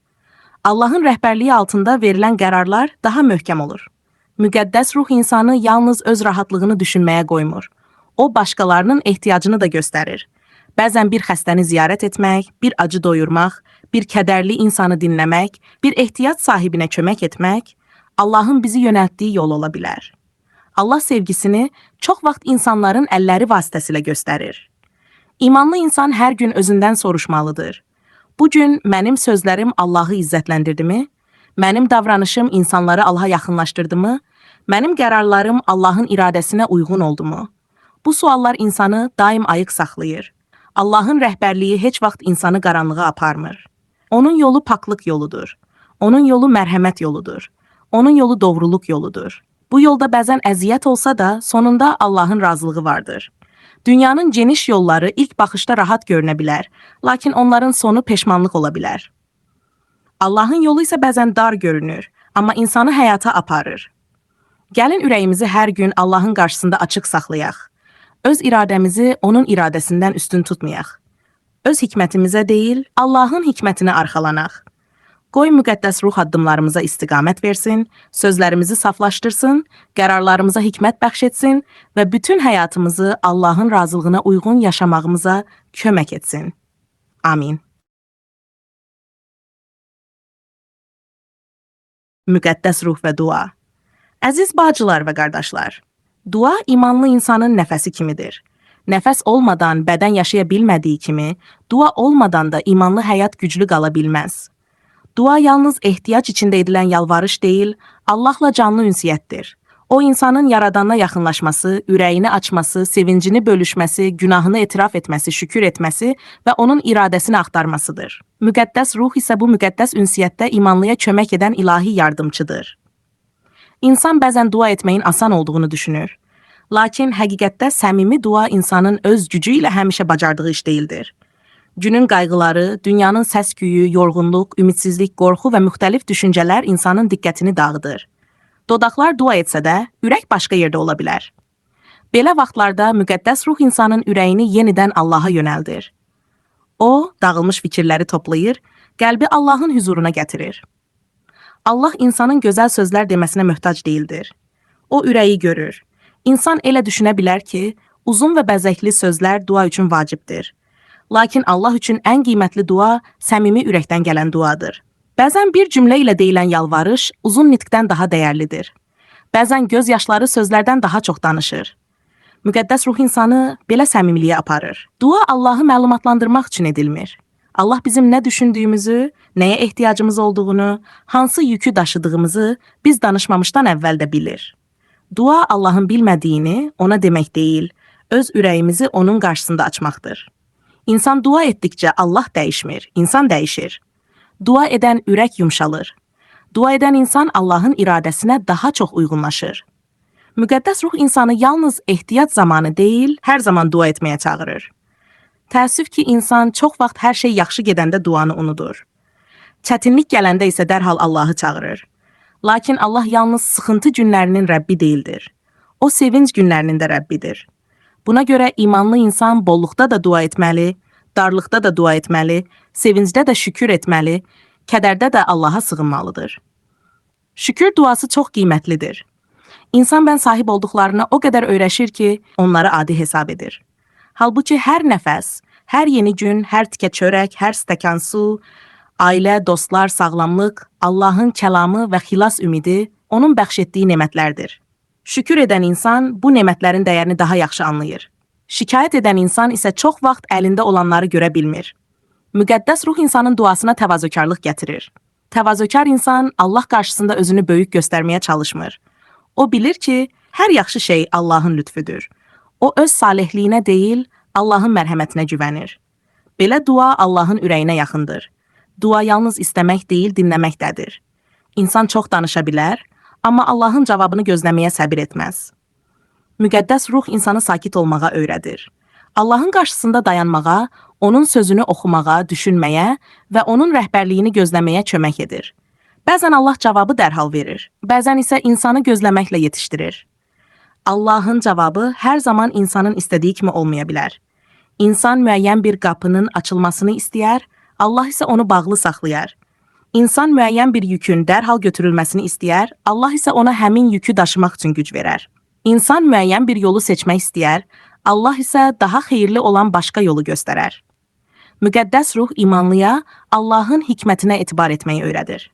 Allahın rəhbərliyi altında verilən qərarlar daha möhkəm olur. Müqəddəs ruh insanı yalnız öz rahatlığını düşünməyə qoymur. O başqalarının ehtiyacını da göstərir. Bəzən bir xəstəni ziyarət etmək, bir acı doyurmaq, bir kədərli insanı dinləmək, bir ehtiyac sahibinə kömək etmək Allahın bizi yönəltdiyi yol ola bilər. Allah sevgisini çox vaxt insanların əlləri vasitəsilə göstərir. İmanlı insan hər gün özündən soruşmalıdır. Bu gün mənim sözlərim Allahı izzətləndirdimi? Mənim davranışım insanları Allaha yaxınlaşdırdımı? Mənim qərarlarım Allahın iradəsinə uyğun oldumu? Bu suallar insanı daim ayıq saxlayır. Allahın rəhbərliyi heç vaxt insanı qaranlığa aparmır. Onun yolu paklıq yoludur. Onun yolu mərhəmət yoludur. Onun yolu doğruluq yoludur. Bu yolda bəzən əziyyət olsa da sonunda Allahın razılığı vardır. Dünyanın geniş yolları ilk baxışda rahat görünə bilər, lakin onların sonu peşmanlıq ola bilər. Allahın yolu isə bəzən dar görünür, amma insanı həyata aparır. Gəlin ürəyimizi hər gün Allahın qarşısında açıq saxlayaq. Öz iradəmizi onun iradəsindən üstün tutmayaq. Öz hikmətimizə deyil, Allahın hikmətinə arxalanaq. Qoy müqəddəs ruh addımlarımıza istiqamət versin, sözlərimizi saflaşdırsın, qərarlarımıza hikmət bəxş etsin və bütün həyatımızı Allahın razılığına uyğun yaşamağımıza kömək etsin. Amin. Müqəddəs ruh və dua. Əziz bacılar və qardaşlar, dua imanlı insanın nəfəsi kimidir. Nəfəs olmadan bədən yaşaya bilmədiyi kimi, dua olmadan da imanlı həyat güclü qala bilməz. Dua yalnız ehtiyac içində edilən yalvarış deyil, Allahla canlı ünsiyyətdir. O insanın Yaradana yaxınlaşması, ürəyini açması, sevincini bölüşməsi, günahını etiraf etməsi, şükür etməsi və onun iradəsini axtarmasıdır. Müqəddəs ruh isə bu müqəddəs ünsiyyətdə imanlıya kömək edən ilahi yardımçıdır. İnsan bəzən dua etməyin asan olduğunu düşünür. Lakin həqiqətdə səmimi dua insanın öz gücü ilə həmişə bacardığı iş deyildir. Günün qayğıları, dünyanın səs-küyü, yorğunluq, ümidsizlik, qorxu və müxtəlif düşüncələr insanın diqqətini dağıdır. Dodaqlar dua etsə də, ürək başqa yerdə ola bilər. Belə vaxtlarda müqəddəs ruh insanın ürəyini yenidən Allaha yönəldir. O, dağılmış fikirləri toplayır, qəlbi Allahın hüzuruna gətirir. Allah insanın gözəl sözlər deməsinə möhtac deyildir. O ürəyi görür. İnsan elə düşünə bilər ki, uzun və bəzəkli sözlər dua üçün vacibdir. Lakin Allah üçün ən qiymətli dua səmimi ürəkdən gələn duadır. Bəzən bir cümlə ilə deyilən yalvarış uzun nitqdən daha dəyərlidir. Bəzən göz yaşları sözlərdən daha çox danışır. Müqəddəs ruh insanı belə səmimiliyə aparır. Dua Allahı məlumatlandırmaq üçün edilmir. Allah bizim nə düşündüyümüzü, nəyə ehtiyacımız olduğunu, hansı yükü daşıdığımızı biz danışmamışdan əvvəl də bilir. Dua Allahın bilmədiyini ona demək deyil, öz ürəyimizi onun qarşısında açmaqdır. İnsan dua etdikcə Allah dəyişmir, insan dəyişir. Dua edən ürək yumşalır. Dua edən insan Allahın iradəsinə daha çox uyğunlaşır. Müqəddəs ruh insanı yalnız ehtiyac zamanı deyil, hər zaman dua etməyə çağırır. Təəssüf ki, insan çox vaxt hər şey yaxşı gedəndə duanı unudur. Çətinlik gələndə isə dərhal Allahı çağırır. Lakin Allah yalnız sıxıntı günlərinin Rəbbi deyildir. O sevinc günlərinin də Rəbbidir. Buna görə imanlı insan bolluqda da dua etməli, darlıqda da dua etməli, sevincdə də şükür etməli, kədərdə də Allaha sığınmalıdır. Şükür duası çox qiymətlidir. İnsan mən sahib olduqlarına o qədər öyrəşir ki, onları adi hesab edir. Halbuki hər nəfəs, hər yeni gün, hər tikə çörək, hər stəkan su, ailə, dostlar, sağlamlıq, Allahın kəlamı və xilas ümidi onun bəxş etdiyi nemətlərdir. Şükür edən insan bu nemətlərin dəyərini daha yaxşı anlayır. Şikayət edən insan isə çox vaxt əlində olanları görə bilmir. Müqəddəs ruh insanın duasına təvazökarlıq gətirir. Təvazökar insan Allah qarşısında özünü böyük göstərməyə çalışmır. O bilir ki, hər yaxşı şey Allahın lütfüdür. O öz salehliyinə deyil, Allahın mərhəmətinə güvənir. Belə dua Allahın ürəyinə yaxındır. Dua yalnız istəmək deyil, dinləməkdədir. İnsan çox danışa bilər, amma Allahın cavabını gözləməyə səbir etməz. Müqəddəs ruh insanı sakit olmağa öyrədir. Allahın qarşısında dayanmağa, onun sözünü oxumağa, düşünməyə və onun rəhbərliyini gözləməyə kömək edir. Bəzən Allah cavabı dərhal verir, bəzən isə insanı gözləməklə yetişdirir. Allahın cavabı hər zaman insanın istədiyi kimi olmaya bilər. İnsan müəyyən bir qapının açılmasını istəyər, Allah isə onu bağlı saxlayar. İnsan müəyyən bir yükün dərhal götürülməsini istəyər, Allah isə ona həmin yükü daşımaq üçün güc verər. İnsan müəyyən bir yolu seçmək istəyər, Allah isə daha xeyirli olan başqa yolu göstərər. Müqəddəs ruh imanlıya Allahın hikmətinə etibar etməyi öyrədir.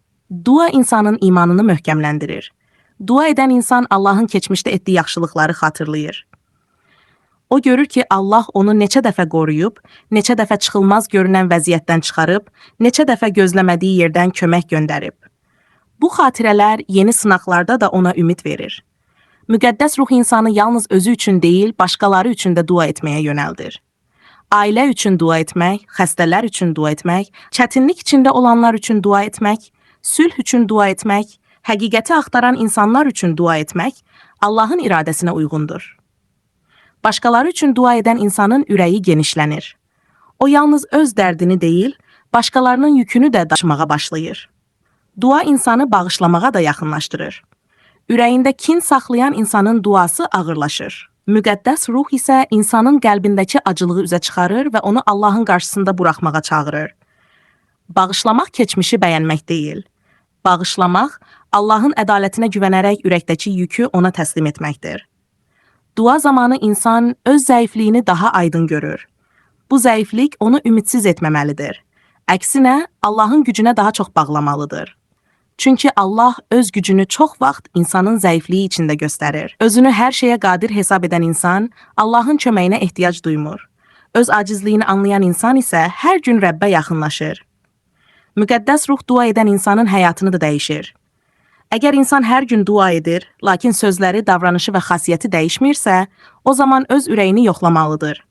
Dua insanın imanını möhkəmləndirir. Dua edən insan Allahın keçmişdə etdiyi yaxşılıqları xatırlayır. O görür ki, Allah onu neçə dəfə qoruyub, neçə dəfə çıxılmaz görünən vəziyyətdən çıxarıb, neçə dəfə gözləmədiyi yerdən kömək göndərib. Bu xatirələr yeni sınaqlarda da ona ümid verir. Müqəddəs ruh insanı yalnız özü üçün deyil, başqaları üçün də dua etməyə yönəldir. Ailə üçün dua etmək, xəstələr üçün dua etmək, çətinlik içində olanlar üçün dua etmək, sülh üçün dua etmək, həqiqəti axtaran insanlar üçün dua etmək Allahın iradəsinə uyğundur. Başqaları üçün dua edən insanın ürəyi genişlənir. O yalnız öz dərdini deyil, başqalarının yükünü də daşımağa başlayır. Dua insanı bağışlamağa da yaxınlaşdırır. Ürəyində kin saxlayan insanın duası ağırlaşır. Müqəddəs ruh isə insanın qəlbindəki acılığı üzə çıxarır və onu Allahın qarşısında buraxmağa çağırır. Bağışlamaq keçmişi bəyənmək deyil. Bağışlamaq Allahın ədalətinə güvənərək ürəkdəki yükü ona təslim etməkdir. Dua zamanı insan öz zəifliyini daha aydın görür. Bu zəiflik onu ümidsiz etməməlidir. Əksinə, Allahın gücünə daha çox bağlamalıdır. Çünki Allah öz gücünü çox vaxt insanın zəifliyi içində göstərir. Özünü hər şeyə qadir hesab edən insan Allahın köməyinə ehtiyac duymur. Öz acizliyini anlayan insan isə hər gün Rəbbə yaxınlaşır. Müqəddəs ruh dua edən insanın həyatını da dəyişir. Əgər insan hər gün dua edir, lakin sözləri, davranışı və xasiyyəti dəyişmirsə, o zaman öz ürəyini yoxlamalıdır.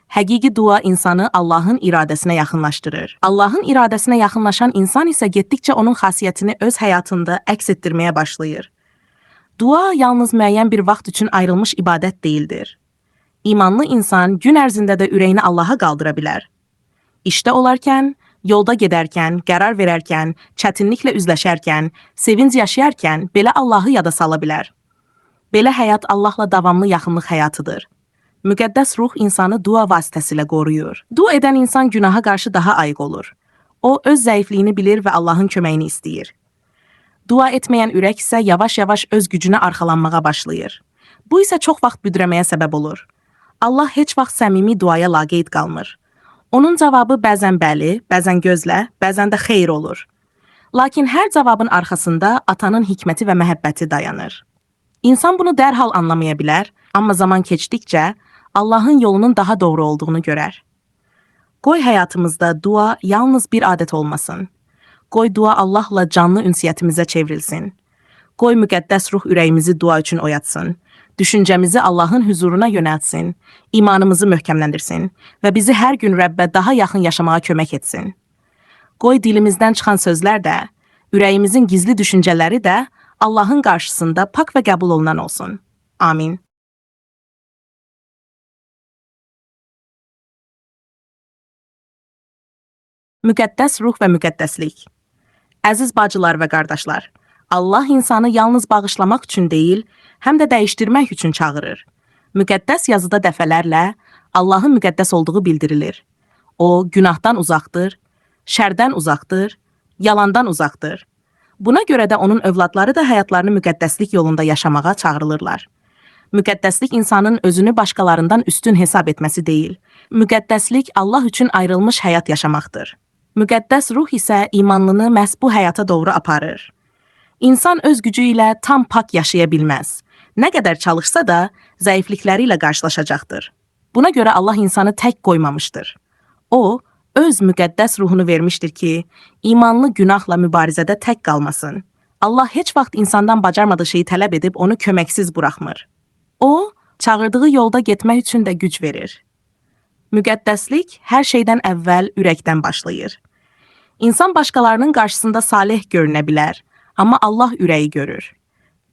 Həqiqi dua insanı Allahın iradəsinə yaxınlaşdırır. Allahın iradəsinə yaxınlaşan insan isə getdikcə onun xasiyyətini öz həyatında əks etdirməyə başlayır. Dua yalnız müəyyən bir vaxt üçün ayrılmış ibadət deyildir. İmanlı insan gün ərzində də ürəyini Allaha qaldıra bilər. İşdə olarkən, yolda gedərkən, qərar verərkən, çətinliklə üzləşərkən, sevinc yaşayarkən belə Allahı yada sala bilər. Belə həyat Allahla davamlı yaxınlıq həyatıdır. Müqəddəs ruh insanı dua vasitəsilə qoruyur. Dua edən insan günaha qarşı daha ayıq olur. O, öz zəifliyini bilir və Allahın köməyini istəyir. Dua etməyən ürək isə yavaş-yavaş öz gücünə arxalanmağa başlayır. Bu isə çox vaxt büdrəməyə səbəb olur. Allah heç vaxt səmimi duaya laqeyd qalmır. Onun cavabı bəzən bəli, bəzən gözlə, bəzən də xeyir olur. Lakin hər cavabın arxasında atanın hikməti və məhəbbəti dayanır. İnsan bunu dərhal anlamaya bilər, amma zaman keçdikcə Allahın yolunun daha doğru olduğunu görər. Qoy həyatımızda dua yalnız bir adət olmasın. Qoy dua Allahla canlı ünsiyyətimizə çevrilsin. Qoy müqəddəs ruh ürəyimizi dua üçün oyatsın. Düşüncəmizi Allahın hüzuruna yönəltsin, imanımızı möhkəmləndirsin və bizi hər gün Rəbbə daha yaxın yaşamağa kömək etsin. Qoy dilimizdən çıxan sözlər də, ürəyimizin gizli düşüncələri də Allahın qarşısında pak və qəbul olunan olsun. Amin. Müqəddəs ruh və müqəddəslik. Əziz bacılar və qardaşlar, Allah insanı yalnız bağışlamaq üçün deyil, həm də dəyişdirmək üçün çağırır. Müqəddəs yazıda dəfələrlə Allahın müqəddəs olduğu bildirilir. O, günahdan uzaqdır, şərdən uzaqdır, yalandan uzaqdır. Buna görə də onun övladları da həyatlarını müqəddəslik yolunda yaşamağa çağırılırlar. Müqəddəslik insanın özünü başqalarından üstün hesab etməsi deyil. Müqəddəslik Allah üçün ayrılmış həyat yaşamaqdır. Müqəddəs ruh isə imanlını məhz bu həyata doğru aparır. İnsan öz gücü ilə tam pak yaşaya bilməz. Nə qədər çalışsa da zəiflikləri ilə qarşılaşacaqdır. Buna görə Allah insanı tək qoymamışdır. O, öz müqəddəs ruhunu vermişdir ki, imanlı günahla mübarizədə tək qalmasın. Allah heç vaxt insandan bacarmadığı şeyi tələb edib onu köməksiz buraxmır. O, çağırdığı yolda getmək üçün də güc verir. Müqəddəslik hər şeydən əvvəl ürəkdən başlayır. İnsan başqalarının qarşısında salih görünə bilər, amma Allah ürəyi görür.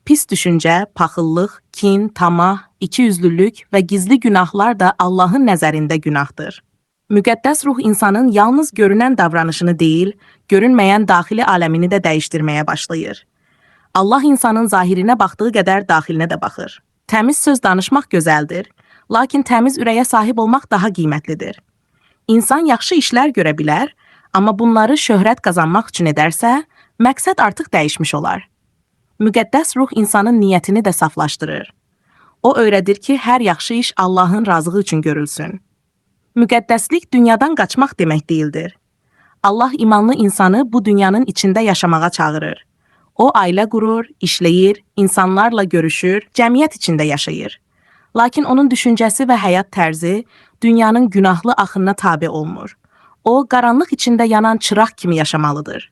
Pis düşüncə, paxıllıq, kin, tamah, ikiyüzlülük və gizli günahlar da Allahın nəzərində günahdır. Müqəddəs ruh insanın yalnız görünən davranışını deyil, görünməyən daxili aləmini də dəyişdirməyə başlayır. Allah insanın zahirinə baxdığı qədər daxilinə də baxır. Təmiz söz danışmaq gözəldir, lakin təmiz ürəyə sahib olmaq daha qiymətlidir. İnsan yaxşı işlər görə bilər, amma bunları şöhrət qazanmaq üçün edərsə, məqsəd artıq dəyişmiş olar. Müqəddəs ruh insanın niyyətini də saflaşdırır. O öyrədir ki, hər yaxşı iş Allahın razılığı üçün görülsün. Müqəddəslik dünyadan qaçmaq demək deyildir. Allah imanlı insanı bu dünyanın içində yaşamağa çağırır. O ailə qurur, işləyir, insanlarla görüşür, cəmiyyət içində yaşayır. Lakin onun düşüncəsi və həyat tərzi dünyanın günahlı axınına tabe olmur. O, qaranlıq içində yanan çıraq kimi yaşamalıdır.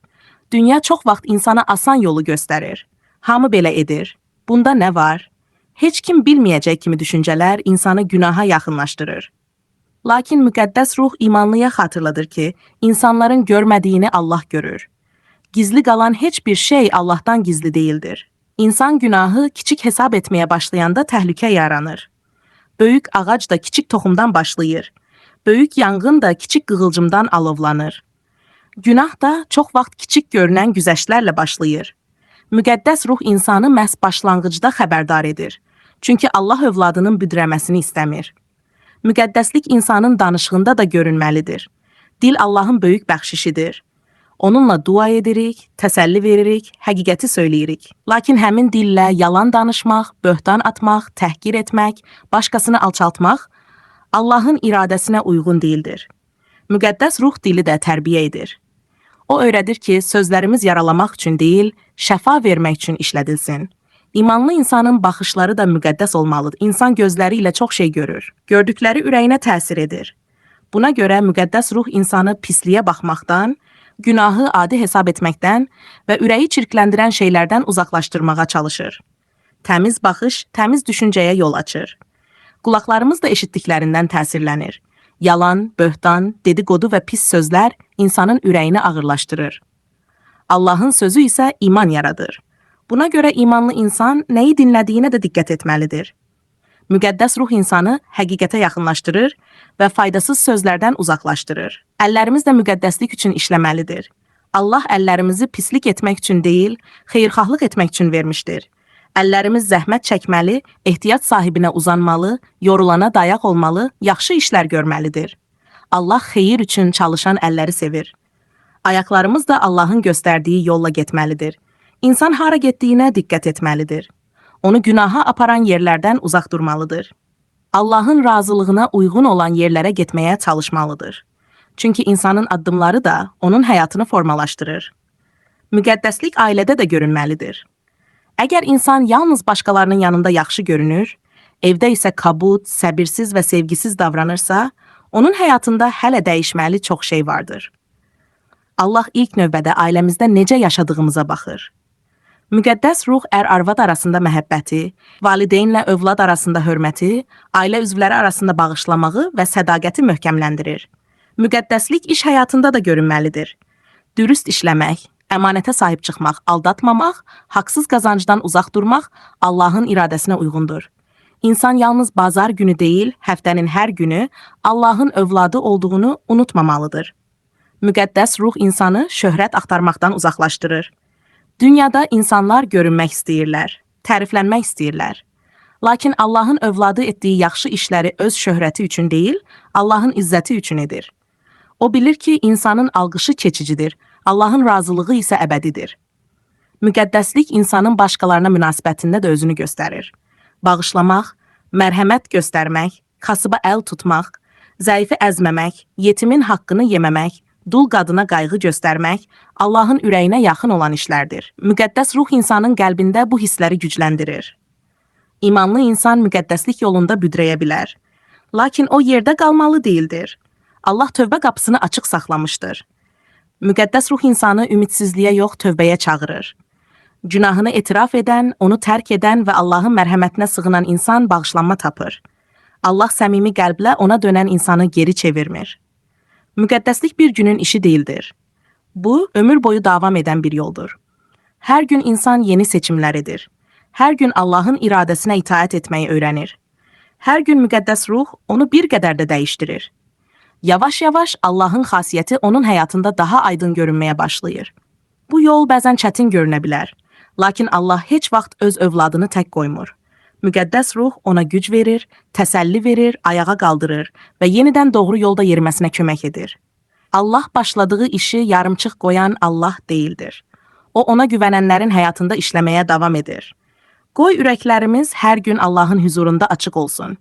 Dünya çox vaxt insana asan yolu göstərir. Hamı belə edir. Bunda nə var? Heç kim bilməyəcək kimi düşüncələr insanı günaha yaxınlaşdırır. Lakin müqəddəs ruh imanlıya xatırladır ki, insanların görmədiyini Allah görür. Gizli qalan heç bir şey Allahdan gizli deyildir. İnsan günahı kiçik hesab etməyə başlayanda təhlükə yaranır. Böyük ağac da kiçik toxumdan başlayır. Böyük yanğın da kiçik qığılcımdan alovlanır. Günah da çox vaxt kiçik görünən güzəştlərlə başlayır. Müqəddəs ruh insanı məhz başlanğıcda xəbərdar edir. Çünki Allah övladının büdrəməsini istəmir. Müqəddəslik insanın danışığında da görünməlidir. Dil Allahın böyük bəxşişidir. Onunla dua edirik, təsəlli veririk, həqiqəti söyləyirik. Lakin həmin dillə yalan danışmaq, böhtan atmaq, təhqir etmək, başqasını alçaltmaq Allahın iradəsinə uyğun deyildir. Müqəddəs ruh dili də tərbiyə edir. O öyrədir ki, sözlərimiz yaralamaq üçün deyil, şəfa vermək üçün işlədilsin. İmanlı insanın baxışları da müqəddəs olmalıdır. İnsan gözləri ilə çox şey görür. Gördükləri ürəyinə təsir edir. Buna görə müqəddəs ruh insanı pisliyə baxmaqdan, günahı adi hesab etməkdən və ürəyi çirkləndirən şeylərdən uzaqlaşdırmağa çalışır. Təmiz baxış təmiz düşüncəyə yol açır. Qulaqlarımız da eşitdiklərindən təsirlənir. Yalan, böhtan, dedikodu və pis sözlər insanın ürəyini ağırlaşdırır. Allahın sözü isə iman yaradır. Buna görə imanlı insan nəyi dinlədiyinə də diqqət etməlidir. Müqəddəs ruh insanı həqiqətə yaxınlaşdırır və faydasız sözlərdən uzaqlaşdırır. Əllərimiz də müqəddəslik üçün işləməlidir. Allah əllərimizi pislik etmək üçün deyil, xeyirxahlıq etmək üçün vermişdir. Əllərimiz zəhmət çəkməli, ehtiyat sahibinə uzanmalı, yorulana dayaq olmalı, yaxşı işlər görməlidir. Allah xeyir üçün çalışan əlləri sevir. Ayaqlarımız da Allahın göstərdiyi yolla getməlidir. İnsan hara getdiyinə diqqət etməlidir. Onu günaha aparan yerlərdən uzaq durmalıdır. Allahın razılığına uyğun olan yerlərə getməyə çalışmalıdır. Çünki insanın addımları da onun həyatını formalaşdırır. Müqəddəslik ailədə də görünməlidir. Əgər insan yalnız başqalarının yanında yaxşı görünür, evdə isə kabut, səbirsiz və sevgisiz davranırsa, onun həyatında hələ dəyişməli çox şey vardır. Allah ilk növbədə ailəmizdə necə yaşadığımıza baxır. Müqəddəs ruh ər-arvad arasında məhəbbəti, valideynlə övlad arasında hörməti, ailə üzvləri arasında bağışlamağı və sədaqəti möhkəmləndirir. Müqəddəslik iş həyatında da görünməlidir. Dürüst işləmək, əmanətə sahib çıxmaq, aldatmamaq, haqsız qazancdan uzaq durmaq Allahın iradəsinə uyğundur. İnsan yalnız bazar günü deyil, həftənin hər günü Allahın övladı olduğunu unutmamalıdır. Müqəddəs ruh insanı şöhrət axtarmaqdan uzaqlaşdırır. Dünyada insanlar görünmək istəyirlər, təriflənmək istəyirlər. Lakin Allahın övladı etdiyi yaxşı işləri öz şöhrəti üçün deyil, Allahın izzəti üçün edir. O bilir ki, insanın alqışı keçicidir, Allahın razılığı isə əbədidir. Müqəddəslik insanın başqalarına münasibətində də özünü göstərir. Bağışlamaq, mərhəmət göstərmək, kasıba əl tutmaq, zəifi əzməmək, yetimin haqqını yeməmək, dul qadına qayğı göstərmək Allahın ürəyinə yaxın olan işlərdir. Müqəddəs ruh insanın qəlbində bu hissləri gücləndirir. İmanlı insan müqəddəslik yolunda büdrəyə bilər. Lakin o yerdə qalmalı deyildir. Allah tövbə qapısını açıq saxlamışdır. Müqəddəs ruh insanı ümidsizliyə yox, tövbəyə çağırır. Günahını etiraf edən, onu tərk edən və Allahın mərhəmətinə sığınan insan bağışlanma tapır. Allah səmimi qəlblə ona dönən insanı geri çevirmir. Müqəddəslik bir günün işi deyildir. Bu, ömür boyu davam edən bir yoldur. Hər gün insan yeni seçimlər edir. Hər gün Allahın iradəsinə itaət etməyi öyrənir. Hər gün müqəddəs ruh onu bir qədər də dəyişdirir. Yavaş-yavaş Allahın xasiyyəti onun həyatında daha aydın görünməyə başlayır. Bu yol bəzən çətin görünə bilər. Lakin Allah heç vaxt öz övladını tək qoymur. Müqəddəs ruh ona güc verir, təsəlli verir, ayağa qaldırır və yenidən doğru yolda yeriməsinə kömək edir. Allah başladığı işi yarımçıq qoyan Allah deyildir. O ona güvənənlərin həyatında işləməyə davam edir. Qoy ürəklərimiz hər gün Allahın huzurunda açıq olsun.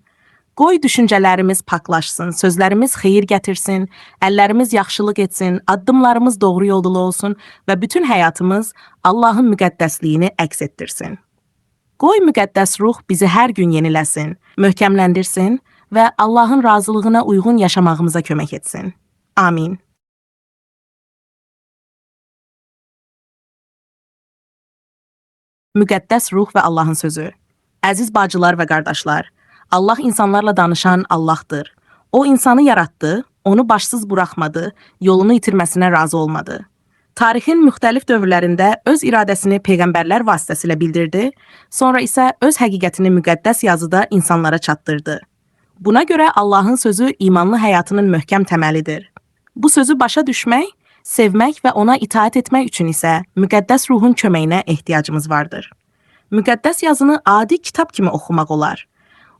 Qoy düşüncələrimiz paklaşsın, sözlərimiz xeyir gətirsin, əllərimiz yaxşılıq etsin, addımlarımız doğru yolda olsun və bütün həyatımız Allahın müqəddəsliyini əks etdirsin. Qoy müqəddəs ruh bizi hər gün yeniləsin, möhkəmləndirsin və Allahın razılığına uyğun yaşamağımıza kömək etsin. Amin. Müqəddəs ruh və Allahın sözü. Əziz bacılar və qardaşlar, Allah insanlarla danışan Allahdır. O insanı yaratdı, onu başsız buraxmadı, yolunu itirməsinə razı olmadı. Tarixin müxtəlif dövrlərində öz iradəsini peyğəmbərlər vasitəsilə bildirdi, sonra isə öz həqiqətini müqəddəs yazıda insanlara çatdırdı. Buna görə Allahın sözü imanlı həyatının möhkəm təməlidir. Bu sözü başa düşmək, sevmək və ona itaət etmək üçün isə müqəddəs ruhun köməyinə ehtiyacımız vardır. Müqəddəs yazını adi kitab kimi oxumaq olar.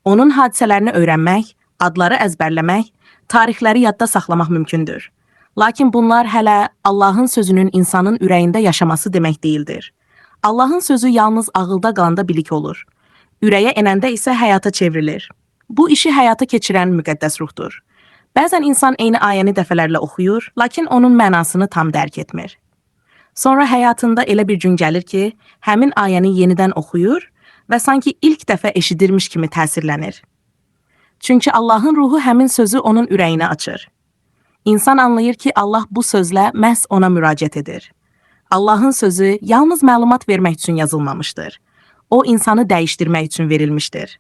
Onun hadisələrini öyrənmək, adları əzbərləmək, tarixləri yadda saxlamaq mümkündür. Lakin bunlar hələ Allahın sözünün insanın ürəyində yaşaması demək deyildir. Allahın sözü yalnız ağılda qalanda bilik olur. Ürəyə enəndə isə həyata çevrilir. Bu işi həyata keçirən müqəddəs ruhdur. Bəzən insan eyni ayəni dəfələrlə oxuyur, lakin onun mənasını tam dərk etmir. Sonra həyatında elə bir gün gəlir ki, həmin ayəni yenidən oxuyur və sanki ilk dəfə eşidirmiş kimi təsirlənir. Çünki Allahın ruhu həmin sözü onun ürəyinə açır. İnsan anlayır ki, Allah bu sözlə məhz ona müraciət edir. Allahın sözü yalnız məlumat vermək üçün yazılmamışdır. O insanı dəyişdirmək üçün verilmişdir.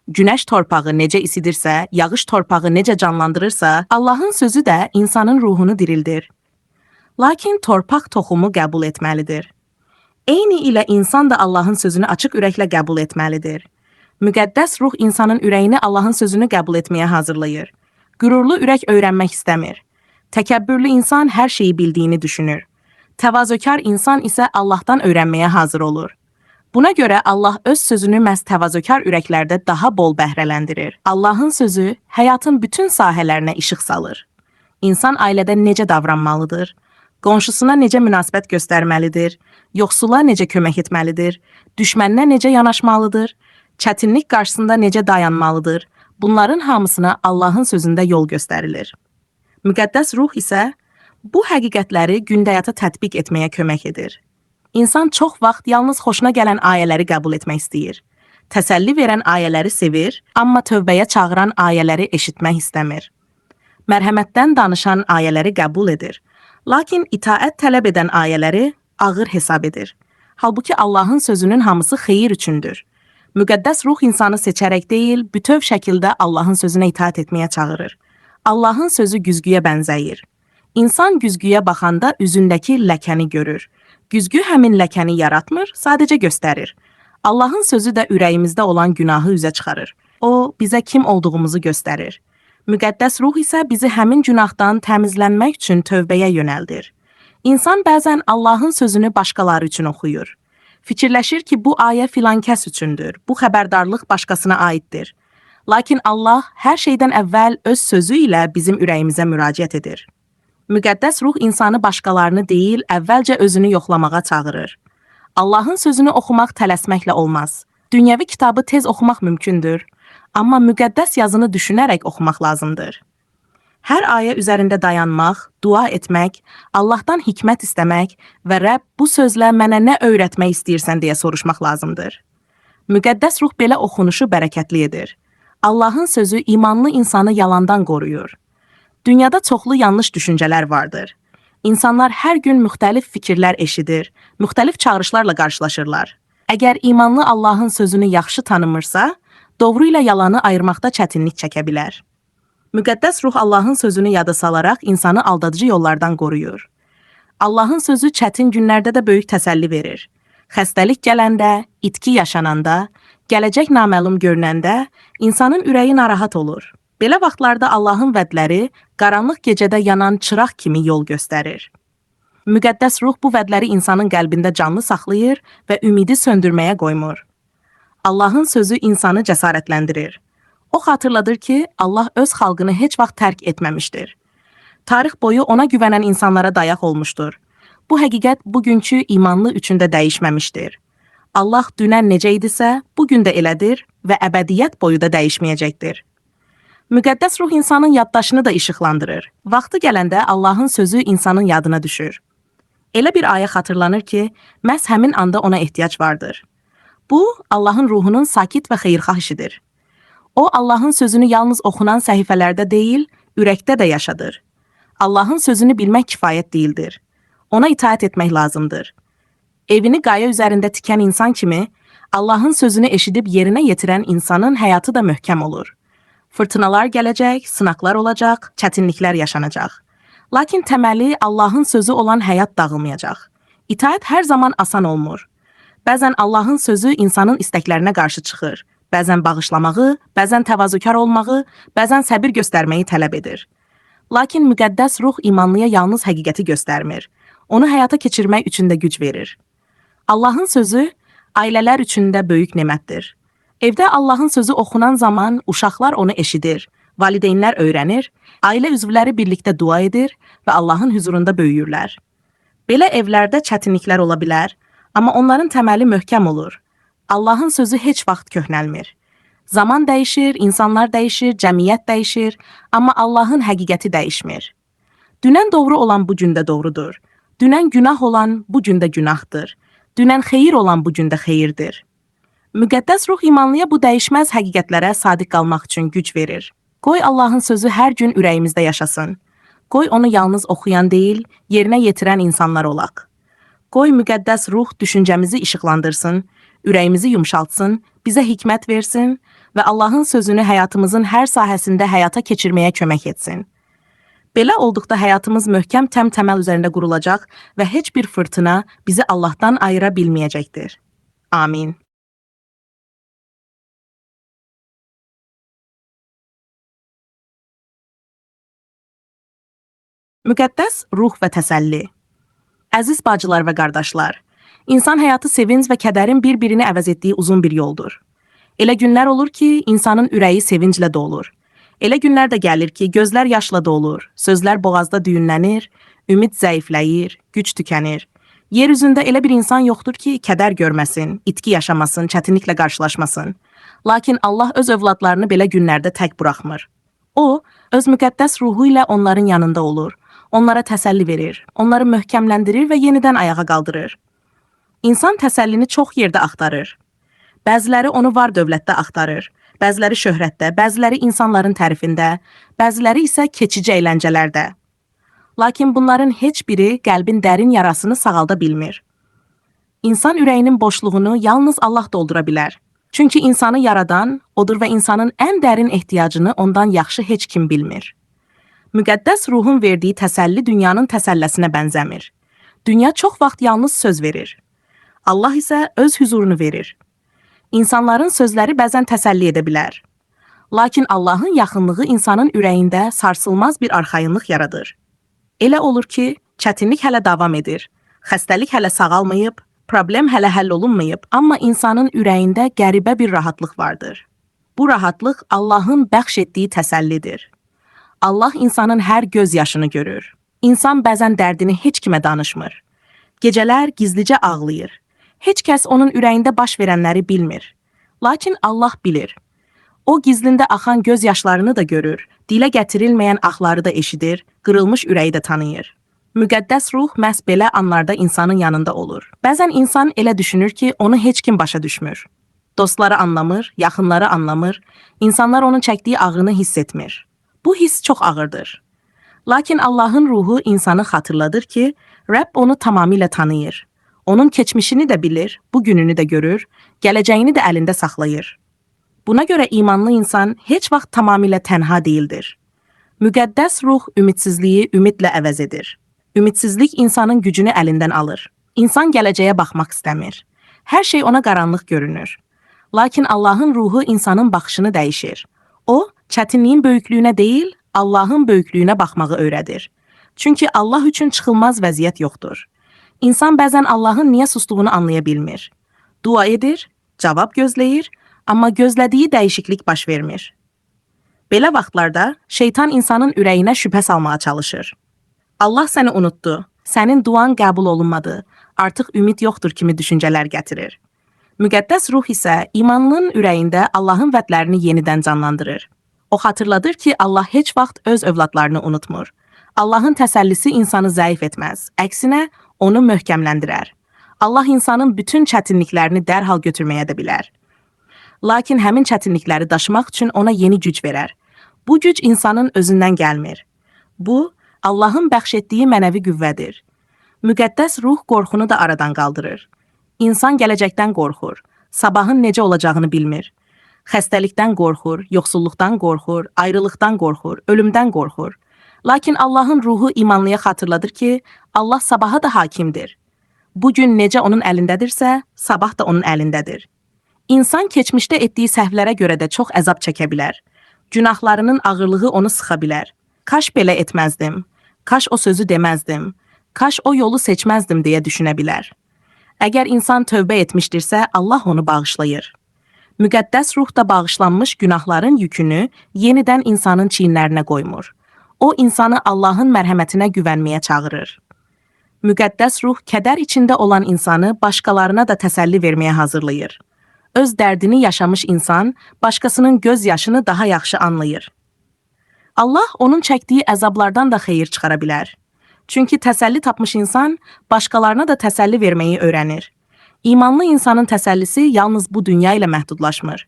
Günəş torpağı necə isidirsə, yağış torpağı necə canlandırırsa, Allahın sözü də insanın ruhunu dirildir. Lakin torpaq toxumu qəbul etməlidir. Eyni ilə insan da Allahın sözünü açıq ürəklə qəbul etməlidir. Müqəddəs ruh insanın ürəyini Allahın sözünü qəbul etməyə hazırlayır. Qürurlu ürək öyrənmək istəmir. Təkəbbürlü insan hər şeyi bildiyini düşünür. Təvazökar insan isə Allahdan öyrənməyə hazır olur. Buna görə Allah öz sözünü məhz təvazökar ürəklərdə daha bol bəhrələndirir. Allahın sözü həyatın bütün sahələrinə işıq salır. İnsan ailədə necə davranmalıdır? Qonşusuna necə münasibət göstərməlidir? Yoxsula necə kömək etməlidir? Düşməninə necə yanaşmalıdır? Çətinlik qarşısında necə dayanmalıdır? Bunların hamısına Allahın sözündə yol göstərilir. Müqəddəs ruh isə bu həqiqətləri gündə həyata tətbiq etməyə kömək edir. İnsan çox vaxt yalnız xoşuna gələn ayələri qəbul etmək istəyir. Təsəlli verən ayələri sevir, amma tövbəyə çağıran ayələri eşitmək istəmir. Mərhəmətdən danışan ayələri qəbul edir. Lakin itaət tələb edən ayələri ağır hesab edir. Halbuki Allahın sözünün hamısı xeyir üçündür. Müqəddəs ruh insanı seçərək deyil, bütöv şəkildə Allahın sözünə itaət etməyə çağırır. Allahın sözü güzgüyə bənzəyir. İnsan güzgüyə baxanda üzündəki ləkəni görür. Güzgü həmin ləkəni yaratmır, sadəcə göstərir. Allahın sözü də ürəyimizdə olan günahı üzə çıxarır. O, bizə kim olduğumuzu göstərir. Müqəddəs ruh isə bizi həmin günahdan təmizlənmək üçün tövbəyə yönəldir. İnsan bəzən Allahın sözünü başqaları üçün oxuyur. Fikirləşir ki, bu ayə filan kəs üçündür, bu xəbərdarlıq başqasına aiddir. Lakin Allah hər şeydən əvvəl öz sözü ilə bizim ürəyimizə müraciət edir. Müqəddəs ruh insanı başqalarını deyil, əvvəlcə özünü yoxlamağa çağırır. Allahın sözünü oxumaq tələsməklə olmaz. Dünyəvi kitabı tez oxumaq mümkündür, amma müqəddəs yazını düşünərək oxumaq lazımdır. Hər ayə üzərində dayanmaq, dua etmək, Allahdan hikmət istəmək və Rəbb bu sözlə mənə nə öyrətmək istəyirsən deyə soruşmaq lazımdır. Müqəddəs ruh belə oxunuşu bərəkətli edir. Allahın sözü imanlı insanı yalandan qoruyur. Dünyada çoxlu yanlış düşüncələr vardır. İnsanlar hər gün müxtəlif fikirlər eşidir, müxtəlif çağırışlarla qarşılaşırlar. Əgər imanlı Allahın sözünü yaxşı tanımırsa, doğru ilə yalanı ayırmaqda çətinlik çəkə bilər. Müqəddəs ruh Allahın sözünü yada salaraq insanı aldadıcı yollardan qoruyur. Allahın sözü çətin günlərdə də böyük təsəlli verir. Xəstəlik gələndə, itki yaşananda, gələcək naməlum görünəndə insanın ürəyi narahat olur. Belə vaxtlarda Allahın vədləri qaranlıq gecədə yanan çıraq kimi yol göstərir. Müqəddəs ruh bu vədləri insanın qəlbində canlı saxlayır və ümidi söndürməyə qoymur. Allahın sözü insanı cəsarətləndirir. O xatırladır ki, Allah öz xalqını heç vaxt tərk etməmişdir. Tarix boyu ona güvənən insanlara dayaq olmuşdur. Bu həqiqət bugünkü imanlı üçün də dəyişməmişdir. Allah dünən necə idisə, bu gün də elədir və əbədiyyət boyu da dəyişməyəcəkdir. Müqəddəs ruh insanın yaddaşını da işıqlandırır. Vaxtı gələndə Allahın sözü insanın yadına düşür. Elə bir ayə xatırlanır ki, məhz həmin anda ona ehtiyac vardır. Bu, Allahın ruhunun sakit və xeyirxah işidir. O, Allahın sözünü yalnız oxunan səhifələrdə deyil, ürəkdə də yaşadır. Allahın sözünü bilmək kifayət deyildir. Ona itaət etmək lazımdır. Evini qaya üzərində tikən insan kimi, Allahın sözünü eşidib yerinə yetirən insanın həyatı da möhkəm olur. Fırtınalar gələcək, sınaqlar olacaq, çətinliklər yaşanacaq. Lakin təməli Allahın sözü olan həyat dağılmayacaq. İtaət hər zaman asan olmur. Bəzən Allahın sözü insanın istəklərinə qarşı çıxır. Bəzən bağışlamağı, bəzən təvazökar olmağı, bəzən səbir göstərməyi tələb edir. Lakin müqəddəs ruh imanlıya yalnız həqiqəti göstərmir. Onu həyata keçirmək üçün də güc verir. Allahın sözü ailələr üçün də böyük nemətdir. Evdə Allahın sözü oxunan zaman uşaqlar onu eşidir, valideynlər öyrənir, ailə üzvləri birlikdə dua edir və Allahın huzurunda böyüyürlər. Belə evlərdə çətinliklər ola bilər, amma onların təməli möhkəm olur. Allahın sözü heç vaxt köhnəlmir. Zaman dəyişir, insanlar dəyişir, cəmiyyət dəyişir, amma Allahın həqiqəti dəyişmir. Dünən doğru olan bu gün də doğrudur. Dünən günah olan bu gün də günahdır. Dünən xeyir olan bu gün də xeyirdir. Müqəddəs ruh imanlıya bu dəyişməz həqiqətlərə sadiq qalmaq üçün güc verir. Qoy Allahın sözü hər gün ürəyimizdə yaşasın. Qoy onu yalnız oxuyan deyil, yerinə yetirən insanlar olaq. Qoy müqəddəs ruh düşüncəmizi işıqlandırsın, ürəyimizi yumşaltsın, bizə hikmət versin və Allahın sözünü həyatımızın hər sahəsində həyata keçirməyə kömək etsin. Belə olduqda həyatımız möhkəm təməl üzərində qurulacaq və heç bir fırtına bizi Allahdan ayıra bilməyəcəkdir. Amin. Müqəddəs ruh və təsəlli. Əziz bacılar və qardaşlar, insan həyatı sevinc və kədərin bir-birini əvəz etdiyi uzun bir yoldur. Elə günlər olur ki, insanın ürəyi sevinclə dolur. Elə günlər də gəlir ki, gözlər yaşla dolur, sözlər boğazda düyünlənir, ümid zəifləyir, güc tükənir. Yer üzündə elə bir insan yoxdur ki, kədər görməsin, itki yaşamasın, çətinliklə qarşılaşmasın. Lakin Allah öz övladlarını belə günlərdə tək buraxmır. O, öz müqəddəs ruhu ilə onların yanında olur, onlara təsəlli verir, onları möhkəmləndirir və yenidən ayağa qaldırır. İnsan təsəllini çox yerdə axtarır. Bəziləri onu var dövlətdə axtarır, bəziləri şöhrətdə, bəziləri insanların tərifində, bəziləri isə keçici əyləncələrdə. Lakin bunların heç biri qəlbin dərin yarasını sağalda bilmir. İnsan ürəyinin boşluğunu yalnız Allah doldura bilər. Çünki insanı yaradan odur və insanın ən dərin ehtiyacını ondan yaxşı heç kim bilmir. Müqəddəs ruhun verdiyi təsəlli dünyanın təsəlləsinə bənzəmir. Dünya çox vaxt yalnız söz verir. Allah isə öz hüzurunu verir. İnsanların sözləri bəzən təsəlli edə bilər. Lakin Allahın yaxınlığı insanın ürəyində sarsılmaz bir arxayınlıq yaradır. Elə olur ki, çətinlik hələ davam edir, xəstəlik hələ sağalmayıb, problem hələ həll olunmayıb, amma insanın ürəyində qəribə bir rahatlıq vardır. Bu rahatlıq Allahın bəxş etdiyi təsəllidir. Allah insanın hər göz yaşını görür. İnsan bəzən dərdini heç kimə danışmır. Gecələr gizlicə ağlayır. Heç kəs onun ürəyində baş verənləri bilmir. Lakin Allah bilir. O gizlində axan göz yaşlarını da görür, dilə gətirilməyən ahları da eşidir, qırılmış ürəyi də tanıyır. Müqəddəs ruh məhz belə anlarda insanın yanında olur. Bəzən insan elə düşünür ki, onu heç kim başa düşmür. Dostları anlamır, yaxınları anlamır, insanlar onun çəkdiyi ağrını hiss etmir. Bu hiss çox ağırdır. Lakin Allahın ruhu insanı xatırladır ki, Rəbb onu tamamilə tanıyır. Onun keçmişini də bilir, bugününü də görür, gələcəyini də əlində saxlayır. Buna görə imanlı insan heç vaxt tamamilə tənha deyildir. Müqəddəs ruh ümidsizliyi ümidlə əvəz edir. Ümidsizlik insanın gücünü əlindən alır. İnsan gələcəyə baxmaq istəmir. Hər şey ona qaranlıq görünür. Lakin Allahın ruhu insanın baxışını dəyişir. O, çətinliyin böyüklüyünə deyil, Allahın böyüklüyünə baxmağı öyrədir. Çünki Allah üçün çıxılmaz vəziyyət yoxdur. İnsan bəzən Allahın niyə sustuğunu anlaya bilmir. Dua edir, cavab gözləyir, amma gözlədiyi dəyişiklik baş vermir. Belə vaxtlarda şeytan insanın ürəyinə şübhə salmağa çalışır. Allah səni unutdu, sənin duan qəbul olunmadı, artıq ümid yoxdur kimi düşüncələr gətirir. Müqəddəs ruh isə imanlının ürəyində Allahın vədlərini yenidən canlandırır. O xatırladır ki, Allah heç vaxt öz övladlarını unutmur. Allahın təsəllisi insanı zəif etməz, əksinə onu möhkəmləndirər. Allah insanın bütün çətinliklərini dərhal götürməyə də bilər. Lakin həmin çətinlikləri daşımaq üçün ona yeni güc verər. Bu güc insanın özündən gəlmir. Bu, Allahın bəxş etdiyi mənəvi qüvvədir. Müqəddəs ruh qorxunu da aradan qaldırır. İnsan gələcəkdən qorxur, sabahın necə olacağını bilmir. Xəstəlikdən qorxur, yoxsulluqdan qorxur, ayrılıqdan qorxur, ölümdən qorxur. Lakin Allahın ruhu imanlıya xatırladır ki, Allah sabaha da hakimdir. Bu gün necə onun əlindədirsə, sabah da onun əlindədir. İnsan keçmişdə etdiyi səhvlərə görə də çox əzab çəkə bilər. Günahlarının ağırlığı onu sıxa bilər. Kaş belə etməzdim, kaş o sözü deməzdim, kaş o yolu seçməzdim deyə düşünə bilər. Əgər insan tövbə etmişdirsə, Allah onu bağışlayır. Müqəddəs ruh da bağışlanmış günahların yükünü yenidən insanın çiyinlərinə qoymur. O, insanı Allahın mərhəmətinə güvənməyə çağırır. Müqəddəs ruh kədər içində olan insanı başqalarına da təsəlli verməyə hazırlayır. Öz dərdini yaşamış insan başqasının göz yaşını daha yaxşı anlayır. Allah onun çəkdiyi əzablardan da xeyir çıxara bilər. Çünki təsəlli tapmış insan başqalarına da təsəlli verməyi öyrənir. İmanlı insanın təsəllisi yalnız bu dünya ilə məhdudlaşmır.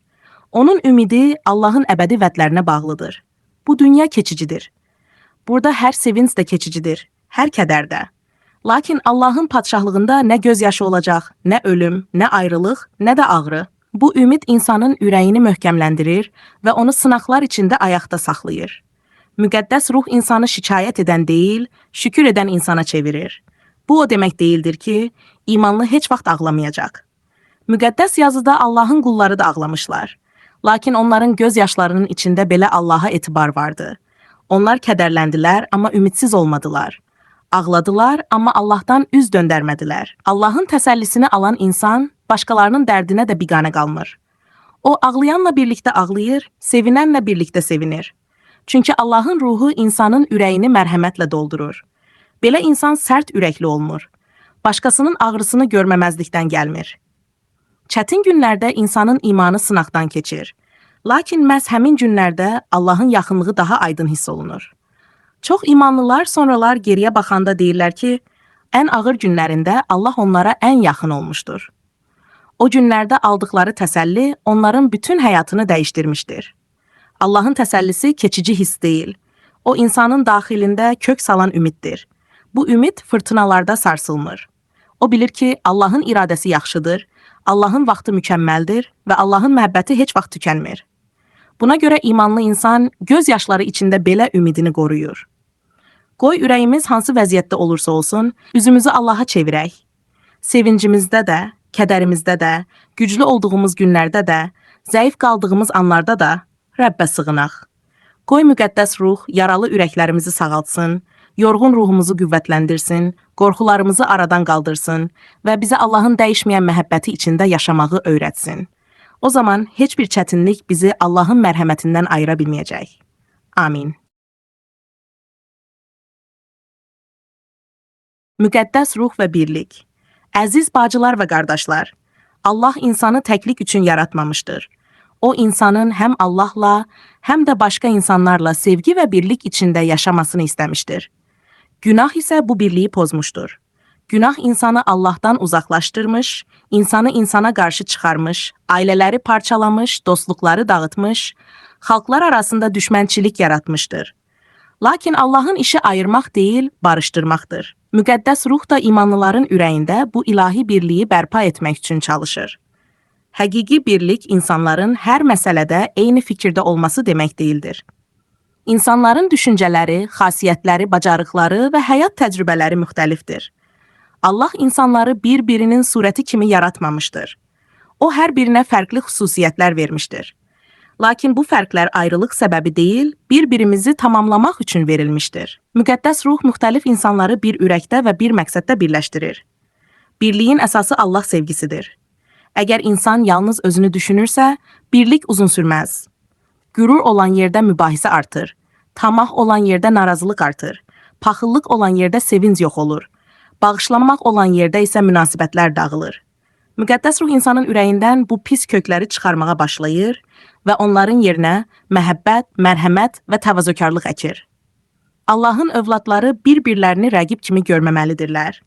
Onun ümidi Allahın əbədi vədlərinə bağlıdır. Bu dünya keçicidir. Burada hər sevinc də keçicidir, hər kədər də. Lakin Allahın padşahlığında nə göz yaşı olacaq, nə ölüm, nə ayrılıq, nə də ağrı. Bu ümid insanın ürəyini möhkəmləndirir və onu sınaqlar içində ayaqda saxlayır. Müqəddəs ruh insanı şikayət edən deyil, şükür edən insana çevirir. Bu o demək deyildir ki, imanlı heç vaxt ağlamayacaq. Müqəddəs yazıda Allahın qulları da ağlamışlar. Lakin onların göz yaşlarının içində belə Allaha etibar vardı. Onlar kədərləndilər, amma ümidsiz olmadılar. Ağladılar, amma Allahdan üz döndərmədilər. Allahın təsəllisini alan insan başqalarının dərdinə də biganə qalmır. O ağlayanla birlikdə ağlayır, sevinənlə birlikdə sevinir. Çünki Allahın ruhu insanın ürəyini mərhəmətlə doldurur. Belə insan sərt ürəkli olmur. Başqasının ağrısını görməməzlikdən gəlmir. Çətin günlərdə insanın imanı sınaqdan keçir. Lakin məhz həmin günlərdə Allahın yaxınlığı daha aydın hiss olunur. Çox imanlılar sonralar geriyə baxanda deyirlər ki, ən ağır günlərində Allah onlara ən yaxın olmuşdur. O günlərdə aldıqları təsəlli onların bütün həyatını dəyişdirmişdir. Allahın təsəllisi keçici hiss deyil. O insanın daxilində kök salan ümiddir. Bu ümid fırtınalarda sarsılmır. O bilir ki, Allahın iradəsi yaxşıdır, Allahın vaxtı mükəmməldir və Allahın məhəbbəti heç vaxt tükənmir. Buna görə imanlı insan göz yaşları içində belə ümidini qoruyur. Qoy ürəyimiz hansı vəziyyətdə olursa olsun, üzümüzü Allaha çevirək. Sevincimizdə də, kədərimizdə də, güclü olduğumuz günlərdə də, zəif qaldığımız anlarda da Rəbbə sığınaq. Qoy müqəddəs ruh yaralı ürəklərimizi sağaltsın, yorğun ruhumuzu qüvvətləndirsin, qorxularımızı aradan qaldırsın və bizə Allahın dəyişməyən məhəbbəti içində yaşamağı öyrətsin. O zaman heç bir çətinlik bizi Allahın mərhəmətindən ayıra bilməyəcək. Amin. Müqəddəs ruh və birlik. Əziz bacılar və qardaşlar, Allah insanı təklik üçün yaratmamışdır. O insanın həm Allahla, həm də başqa insanlarla sevgi və birlik içində yaşamasını istəmişdir. Günah isə bu birliyi pozmuşdur. Günah insanı Allahdan uzaqlaşdırmış, insanı insana qarşı çıxarmış, ailələri parçalamış, dostluqları dağıtmış, xalqlar arasında düşmənçilik yaratmışdır. Lakin Allahın işi ayırmaq deyil, barışdırmaqdır. Müqəddəs ruh da imanlıların ürəyində bu ilahi birliyi bərpa etmək üçün çalışır. Həqiqi birlik insanların hər məsələdə eyni fikirdə olması demək deyildir. İnsanların düşüncələri, xasiyyətləri, bacarıqları və həyat təcrübələri müxtəlifdir. Allah insanları bir-birinin surəti kimi yaratmamışdır. O hər birinə fərqli xüsusiyyətlər vermişdir. Lakin bu fərqlər ayrılıq səbəbi deyil, bir-birimizi tamamlamaq üçün verilmişdir. Müqəddəs ruh müxtəlif insanları bir ürəkdə və bir məqsəddə birləşdirir. Birliyin əsası Allah sevgisidir. Əgər insan yalnız özünü düşünürsə, birlik uzun sürməz. Qürur olan yerdə mübahisə artır. Tamah olan yerdə narazılıq artır. Paxıllıq olan yerdə sevinc yox olur. Bağışlamaq olan yerdə isə münasibətlər dağılır. Müqəddəs ruh insanın ürəyindən bu pis kökləri çıxarmağa başlayır və onların yerinə məhəbbət, mərhəmət və təvazökarlıq əkir. Allahın övladları bir-birlərini rəqib kimi görməməlidirlər.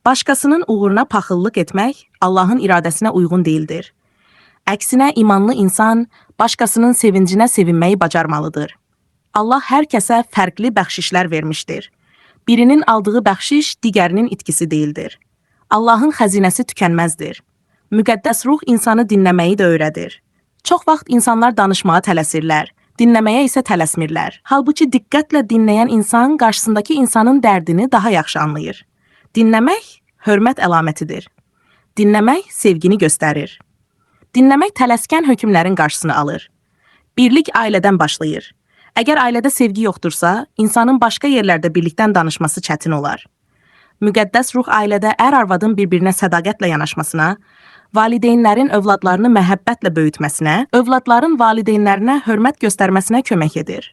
Başqasının uğruna paxıllıq etmək Allahın iradəsinə uyğun deyildir. Əksinə imanlı insan başqasının sevincinə sevinməyi bacarmalıdır. Allah hər kəsə fərqli bəxşişlər vermişdir. Birinin aldığı bəxşiş digərinin itkisi deyildir. Allahın xəzinəsi tükənməzdir. Müqəddəs ruh insanı dinləməyi də öyrədir. Çox vaxt insanlar danışmağa tələsirlər, dinləməyə isə tələsmirlər. Halbuki diqqətlə dinləyən insan qarşısındakı insanın dərdini daha yaxşı anlayır. Dinləmək hörmət əlamətidir. Dinləmək sevgini göstərir. Dinləmək tələskən hökmlərin qarşısını alır. Birlik ailədən başlayır. Əgər ailədə sevgi yoxdursa, insanın başqa yerlərdə birlikdən danışması çətin olar. Müqəddəs ruh ailədə ər-arvadın bir-birinə sədaqətlə yanaşmasına, valideynlərin övladlarını məhəbbətlə böyütməsinə, övladların valideynlərinə hörmət göstərməsinə kömək edir.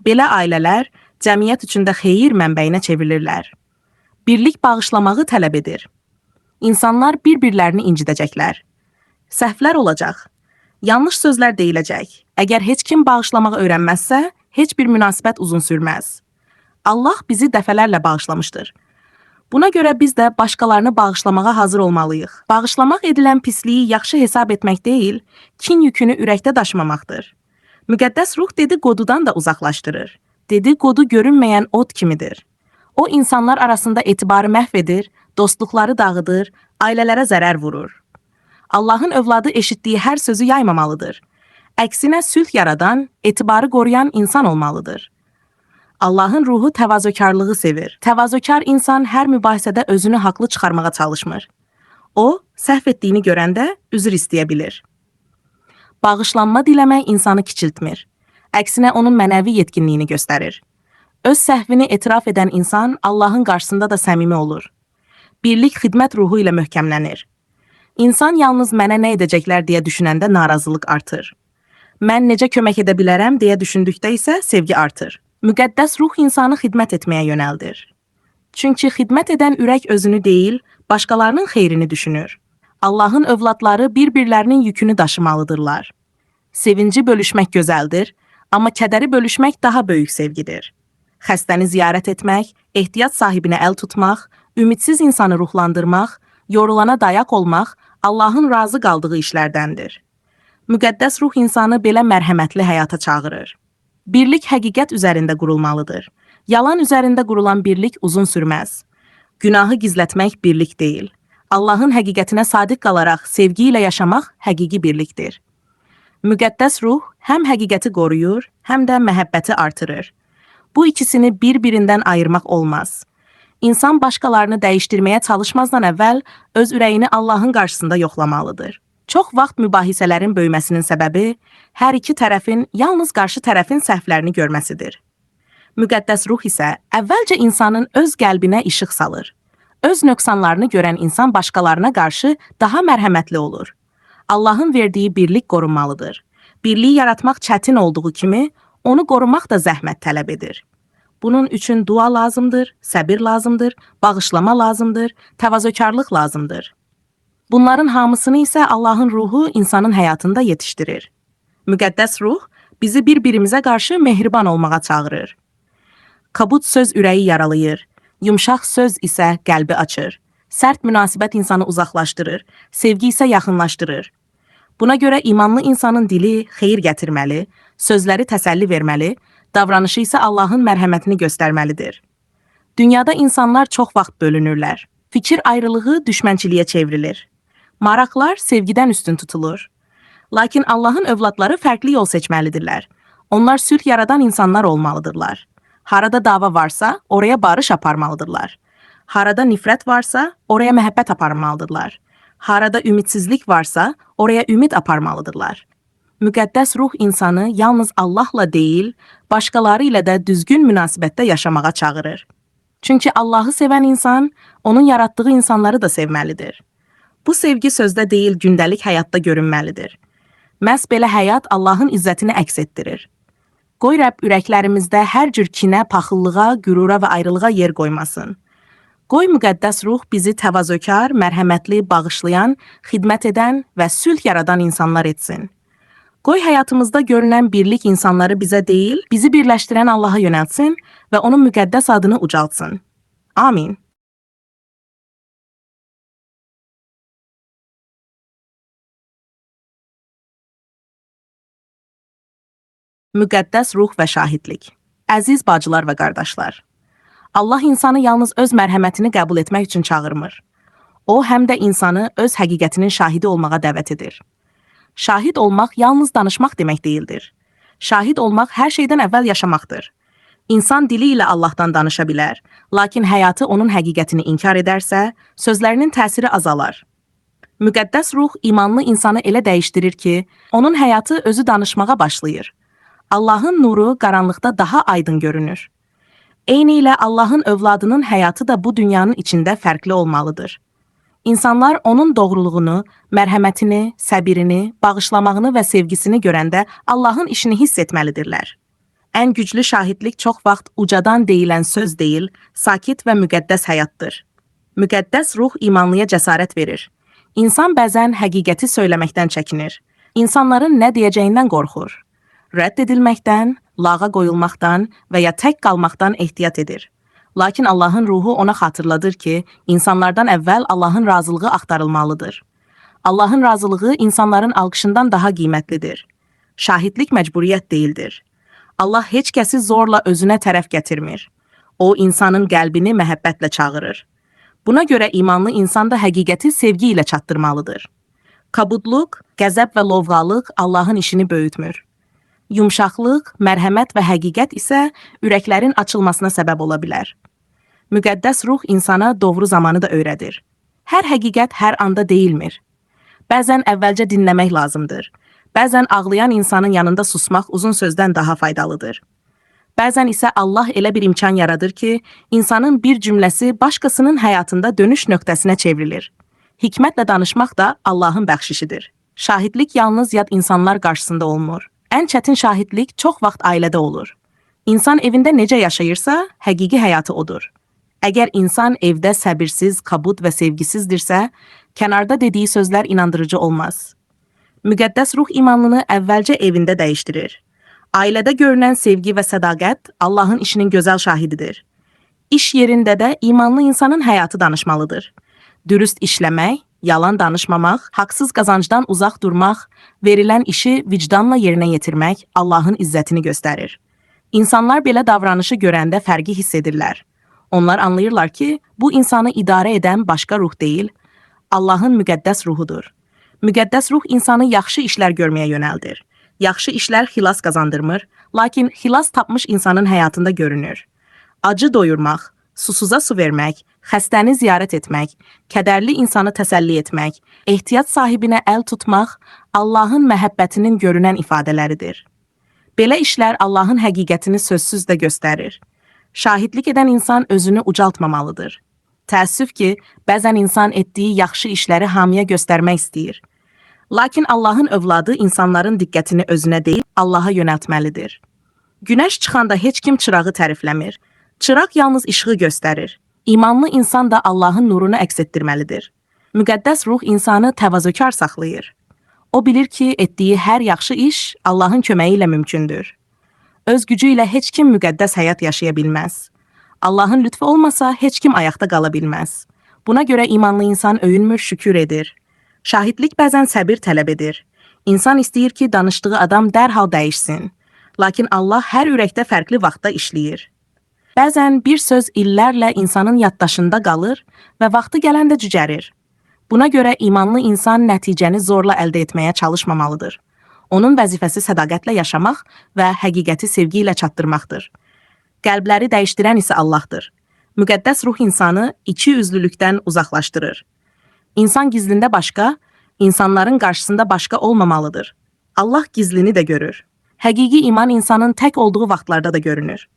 Belə ailələr cəmiyyət üçün də xeyir mənbəyinə çevrilirlər. Birlik bağışlamağı tələb edir. İnsanlar bir-birlərini incidəcəklər. Səhvlər olacaq. Yanlış sözlər deyiləcək. Əgər heç kim bağışlamağı öyrənməzsə, heç bir münasibət uzun sürməz. Allah bizi dəfələrlə bağışlamışdır. Buna görə biz də başqalarını bağışlamağa hazır olmalıyıq. Bağışlamaq edilən pisliyi yaxşı hesab etmək deyil, kin yükünü ürəkdə daşımamaqdır. Müqəddəs ruh dedikodudan da uzaqlaşdırır. Dedikodu görünməyən od kimidir. O insanlar arasında etibarı məhv edir, dostluqları dağıdır, ailələrə zərər vurur. Allahın övladı eşitdiyi hər sözü yaymamalıdır. Əksinə sülh yaradan, etibarı qoruyan insan olmalıdır. Allahın ruhu təvazökarlığı sevir. Təvazökar insan hər mübahisədə özünü haqlı çıxarmağa çalışmır. O, səhv etdiyini görəndə üzr istəyə bilir. Bağışlanma diləmək insanı kiçiltmir. Əksinə onun mənəvi yetkinliyini göstərir. Öz səhvini etiraf edən insan Allahın qarşısında da səmimi olur. Birlik xidmət ruhu ilə möhkəmlənir. İnsan yalnız mənə nə edəcəklər deyə düşünəndə narazılıq artır. Mən necə kömək edə bilərəm deyə düşündükdə isə sevgi artır. Müqəddəs ruh insanı xidmət etməyə yönəldir. Çünki xidmət edən ürək özünü deyil, başqalarının xeyrini düşünür. Allahın övladları bir-birlərinin yükünü daşımalıdırlar. Sevinci bölüşmək gözəldir, amma kədəri bölüşmək daha böyük sevgidir. Xəstəni ziyarət etmək, ehtiyat sahibinə əl tutmaq, ümidsiz insanı ruhlandırmaq, yorulana dayaq olmaq Allahın razı qaldığı işlərdəndir. Müqəddəs ruh insanı belə mərhəmətli həyata çağırır. Birlik həqiqət üzərində qurulmalıdır. Yalan üzərində qurulan birlik uzun sürməz. Günahı gizlətmək birlik deyil. Allahın həqiqətinə sadiq qalaraq sevgi ilə yaşamaq həqiqi birlikdir. Müqəddəs ruh həm həqiqəti qoruyur, həm də məhəbbəti artırır. Bu ikisini bir-birindən ayırmaq olmaz. İnsan başqalarını dəyişdirməyə çalışmazdan əvvəl öz ürəyini Allahın qarşısında yoxlamalıdır. Çox vaxt mübahisələrin böyüməsinin səbəbi hər iki tərəfin yalnız qarşı tərəfin səhvlərini görməsidir. Müqəddəs ruh isə əvvəlcə insanın öz qəlbinə işıq salır. Öz nöqsanlarını görən insan başqalarına qarşı daha mərhəmətli olur. Allahın verdiyi birlik qorunmalıdır. Birliyi yaratmaq çətin olduğu kimi, onu qorumaq da zəhmət tələb edir. Bunun üçün dua lazımdır, səbir lazımdır, bağışlama lazımdır, təvazökarlıq lazımdır. Bunların hamısını isə Allahın ruhu insanın həyatında yetişdirir. Müqəddəs ruh bizi bir-birimizə qarşı mehriban olmağa çağırır. Kabut söz ürəyi yaralayır, yumşaq söz isə qəlbi açır. Sərt münasibət insanı uzaqlaşdırır, sevgi isə yaxınlaşdırır. Buna görə imanlı insanın dili xeyir gətirməli, sözləri təsəlli verməli, davranışı isə Allahın mərhəmətini göstərməlidir. Dünyada insanlar çox vaxt bölünürlər. Fikir ayrılığı düşmənçiliyə çevrilir. Maraqlar sevgidən üstün tutulur. Lakin Allahın övladları fərqli yol seçməlidirlər. Onlar sülh yaradan insanlar olmalıdırlar. Harada dava varsa, oraya barış aparmalıdırlar. Harada nifrət varsa, oraya məhəbbət aparmalıdırlar. Harada ümidsizlik varsa, oraya ümid aparmalıdırlar. Müqəddəs ruh insanı yalnız Allahla deyil, başqaları ilə də düzgün münasibətdə yaşamağa çağırır. Çünki Allahı sevən insan, onun yaratdığı insanları da sevməlidir. Bu sevgi sözdə deyil, gündəlik həyatda görünməlidir. Məhz belə həyat Allahın izzətini əks etdirir. Qoy Rəbb ürəklərimizdə hər cür kinə, paxıllığa, qürura və ayrılığa yer qoymasın. Qoy müqəddəs ruh bizi təvazökar, mərhəmətli, bağışlayan, xidmət edən və sülh yaradan insanlar etsin. Qoy həyatımızda görünən birlik insanları bizə deyil, bizi birləşdirən Allaha yönəltsin və onun müqəddəs adını ucaltsın. Amin. Müqəddəs ruh və şahidlik. Əziz bacılar və qardaşlar, Allah insanı yalnız öz mərhəmətini qəbul etmək üçün çağırmır. O, həm də insanı öz həqiqətinin şahidi olmağa dəvət edir. Şahid olmaq yalnız danışmaq demək deyildir. Şahid olmaq hər şeydən əvvəl yaşamaqdır. İnsan dili ilə Allahdan danışa bilər, lakin həyatı onun həqiqətini inkar edərsə, sözlərinin təsiri azalar. Müqəddəs ruh imanlı insanı elə dəyişdirir ki, onun həyatı özü danışmağa başlayır. Allahın nuru qaranlıqda daha aydın görünür. Eyni ilə Allahın övladının həyatı da bu dünyanın içində fərqli olmalıdır. İnsanlar onun doğruluğunu, mərhəmətini, səbirini, bağışlamağını və sevgisini görəndə Allahın işini hiss etməlidirlər. Ən güclü şahidlik çox vaxt ucadan deyilən söz deyil, sakit və müqəddəs həyatdır. Müqəddəs ruh imanlıya cəsarət verir. İnsan bəzən həqiqəti söyləməkdən çəkinir. İnsanların nə deyəcəyindən qorxur. Rədd edilməkdən, lağa qoyulmaqdan və ya tək qalmaqdan ehtiyat edir. Lakin Allahın ruhu ona xatırladır ki, insanlardan əvvəl Allahın razılığı axtarılmalıdır. Allahın razılığı insanların alqışından daha qiymətlidir. Şahidlik məcburiyyət deyildir. Allah heç kəsi zorla özünə tərəf gətirmir. O, insanın qəlbini məhəbbətlə çağırır. Buna görə imanlı insan da həqiqəti sevgi ilə çatdırmalıdır. Kabudluq, qəzəb və lovğalıq Allahın işini böyütmür. Yumşaqlıq, mərhəmət və həqiqət isə ürəklərin açılmasına səbəb ola bilər. Müqəddəs ruh insana doğru zamanı da öyrədir. Hər həqiqət hər anda deyilmir. Bəzən əvvəlcə dinləmək lazımdır. Bəzən ağlayan insanın yanında susmaq uzun sözdən daha faydalıdır. Bəzən isə Allah elə bir imkan yaradır ki, insanın bir cümləsi başqasının həyatında dönüş nöqtəsinə çevrilir. Hikmətlə danışmaq da Allahın bəxşişidir. Şahidlik yalnız yad insanlar qarşısında olmur. Ən çətin şahidlik çox vaxt ailədə olur. İnsan evində necə yaşayırsa, həqiqi həyatı odur. Əgər insan evdə səbirsiz, kabut və sevgisizdirsə, kənarda dediyi sözlər inandırıcı olmaz. Müqəddəs ruh imanlını əvvəlcə evində dəyişdirir. Ailədə görünən sevgi və sədaqət Allahın işinin gözəl şahididir. İş yerində də imanlı insanın həyatı danışmalıdır. Dürüst işləmək, yalan danışmamaq, haqsız qazancdan uzaq durmaq, verilən işi vicdanla yerinə yetirmək Allahın izzətini göstərir. İnsanlar belə davranışı görəndə fərqi hiss edirlər. Onlar anlayırlar ki, bu insanı idarə edən başqa ruh deyil, Allahın müqəddəs ruhudur. Müqəddəs ruh insanı yaxşı işlər görməyə yönəldir. Yaxşı işlər xilas qazandırmır, lakin xilas tapmış insanın həyatında görünür. Acı doyurmaq, susuza su vermək, xəstəni ziyarət etmək, kədərli insanı təsəlli etmək, ehtiyat sahibinə əl tutmaq Allahın məhəbbətinin görünən ifadələridir. Belə işlər Allahın həqiqətini sözsüz də göstərir. Şahidlik edən insan özünü ucaltmamalıdır. Təəssüf ki, bəzən insan etdiyi yaxşı işləri hamıya göstərmək istəyir. Lakin Allahın övladı insanların diqqətini özünə deyil, Allaha yönəltməlidir. Günəş çıxanda heç kim çırağı tərifləmir. Çıraq yalnız işığı göstərir. İmanlı insan da Allahın nurunu əks etdirməlidir. Müqəddəs ruh insanı təvazökar saxlayır. O bilir ki, etdiyi hər yaxşı iş Allahın köməyi ilə mümkündür. Öz gücü ilə heç kim müqəddəs həyat yaşaya bilməz. Allahın lütfu olmasa heç kim ayaqda qala bilməz. Buna görə imanlı insan öyünmür, şükür edir. Şahidlik bəzən səbir tələb edir. İnsan istəyir ki, danışdığı adam dərhal dəyişsin. Lakin Allah hər ürəkdə fərqli vaxtda işləyir. Bəzən bir söz illərlə insanın yaddaşında qalır və vaxtı gələndə cücərir. Buna görə imanlı insan nəticəni zorla əldə etməyə çalışmamalıdır. Onun vəzifəsi sədaqətlə yaşamaq və həqiqəti sevgi ilə çatdırmaqdır. Qəlbləri dəyişdirən isə Allahdır. Müqəddəs ruh insanı iki üzlülükdən uzaqlaşdırır. İnsan gizlində başqa, insanların qarşısında başqa olmamalıdır. Allah gizlini də görür. Həqiqi iman insanın tək olduğu vaxtlarda da görünür.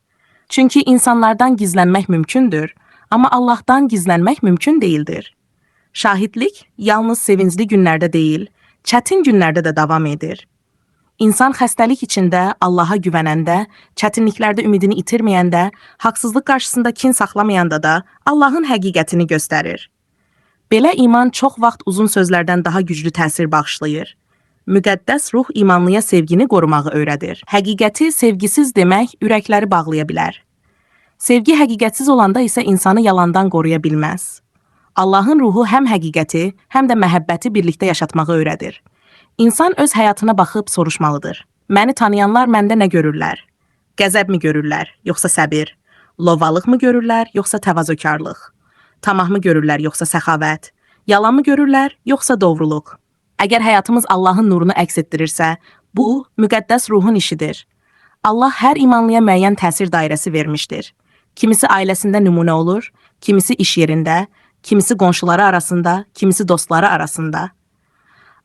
Çünki insanlardan gizlənmək mümkündür, amma Allahdan gizlənmək mümkün deyildir. Şahidlik yalnız sevincli günlərdə deyil, çətin günlərdə də davam edir. İnsan xəstəlik içində Allaha güvənəndə, çətinliklərdə ümidini itirməyəndə, haqsızlıq qarşısında kin saxlamayanda da Allahın həqiqətini göstərir. Belə iman çox vaxt uzun sözlərdən daha güclü təsir bağışlayır. Müqəddəs ruh imanlıya sevgini qorumağı öyrədir. Həqiqəti sevgisiz demək ürəkləri bağlaya bilər. Sevgi həqiqətsiz olanda isə insanı yalandan qoruya bilməz. Allahın ruhu həm həqiqəti, həm də məhəbbəti birlikdə yaşatmağı öyrədir. İnsan öz həyatına baxıb soruşmalıdır. Məni tanıyanlar məndə nə görürlər? Qəzəb mi görürlər, yoxsa səbir? Lovalıq mı görürlər, yoxsa təvazökarlıq? Tamah mı görürlər, yoxsa səxavət? Yalan mı görürlər, yoxsa doğruluq? Əgər həyatımız Allahın nurunu əks etdirirsə, bu müqəddəs ruhun işidir. Allah hər imanlıya müəyyən təsir dairəsi vermişdir. Kimisi ailəsində nümunə olur, kimisi iş yerində, kimisi qonşuları arasında, kimisi dostları arasında.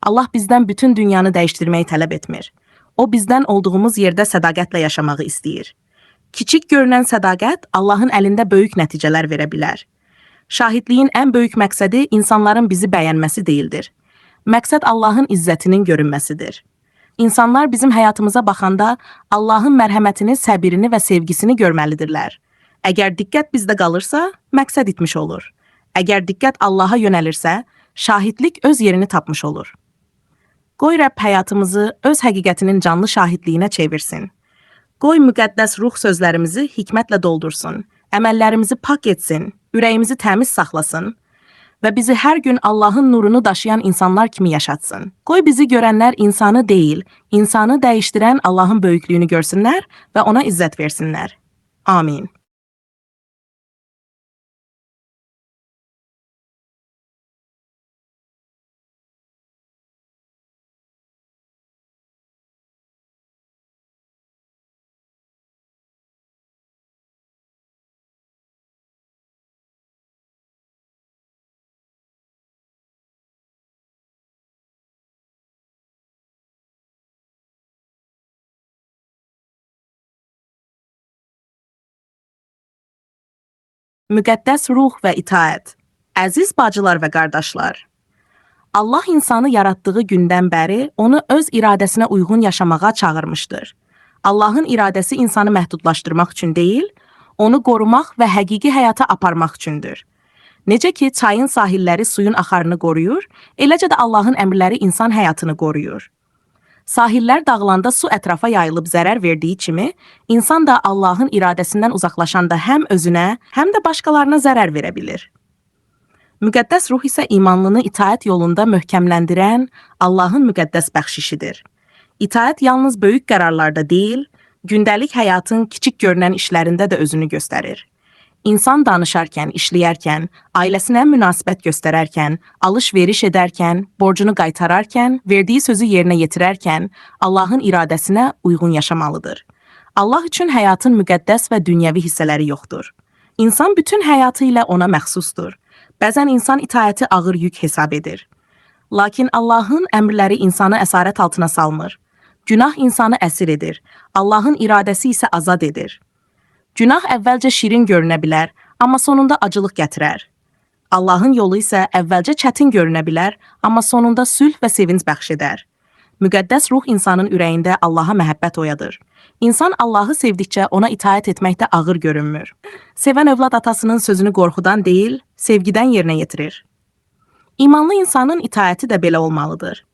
Allah bizdən bütün dünyanı dəyişdirməyi tələb etmir. O bizdən olduğumuz yerdə sədaqətlə yaşamağı istəyir. Kiçik görünən sədaqət Allahın əlində böyük nəticələr verə bilər. Şahidliyin ən böyük məqsədi insanların bizi bəyənməsi deyildir. Məqsəd Allahın izzətinin görünməsidir. İnsanlar bizim həyatımıza baxanda Allahın mərhəmətini, səbirini və sevgisini görməlidirlər. Əgər diqqət bizdə qalırsa, məqsəd itmiş olur. Əgər diqqət Allaha yönəlirsə, şahidlik öz yerini tapmış olur. Qoy Rəbb həyatımızı öz həqiqətinin canlı şahidliyinə çevirsin. Qoy müqəddəs ruh sözlərimizi hikmətlə doldursun, əməllərimizi pak etsin, ürəyimizi təmiz saxlasın və bizi hər gün Allahın nurunu daşıyan insanlar kimi yaşatsın. Qoy bizi görənlər insanı deyil, insanı dəyişdirən Allahın böyüklüyünü görsünlər və ona izzət versinlər. Amin. Müqəddəs ruh və itaət. Əziz bacılar və qardaşlar, Allah insanı yaratdığı gündən bəri onu öz iradəsinə uyğun yaşamağa çağırmışdır. Allahın iradəsi insanı məhdudlaşdırmaq üçün deyil, onu qorumaq və həqiqi həyata aparmaq üçündür. Necə ki, çayın sahilləri suyun axarını qoruyur, eləcə də Allahın əmrləri insan həyatını qoruyur. Sahillər dağılanda su ətrafa yayılıb zərər verdiyi kimi, insan da Allahın iradəsindən uzaqlaşanda həm özünə, həm də başqalarına zərər verə bilir. Müqəddəs ruh isə imanlını itaət yolunda möhkəmləndirən Allahın müqəddəs bəxşişidir. İtaət yalnız böyük qərarlarda deyil, gündəlik həyatın kiçik görünən işlərində də özünü göstərir. İnsan danışarkən, işləyərkən, ailəsinə münasibət göstərərkən, alış-veriş edərkən, borcunu qaytararkən, verdiyi sözü yerinə yetirərkən Allahın iradəsinə uyğun yaşamalıdır. Allah üçün həyatın müqəddəs və dünyəvi hissələri yoxdur. İnsan bütün həyatı ilə ona məxsusdur. Bəzən insan itaəti ağır yük hesab edir. Lakin Allahın əmrləri insanı əsarət altına salmır. Günah insanı əsir edir. Allahın iradəsi isə azad edir. Günah əvvəlcə şirin görünə bilər, amma sonunda acılıq gətirər. Allahın yolu isə əvvəlcə çətin görünə bilər, amma sonunda sülh və sevinc bəxş edər. Müqəddəs ruh insanın ürəyində Allaha məhəbbət oyadır. İnsan Allahı sevdikcə ona itaət etmək də ağır görünmür. Sevən övlad atasının sözünü qorxudan deyil, sevgidən yerinə yetirir. İmanlı insanın itaəti də belə olmalıdır.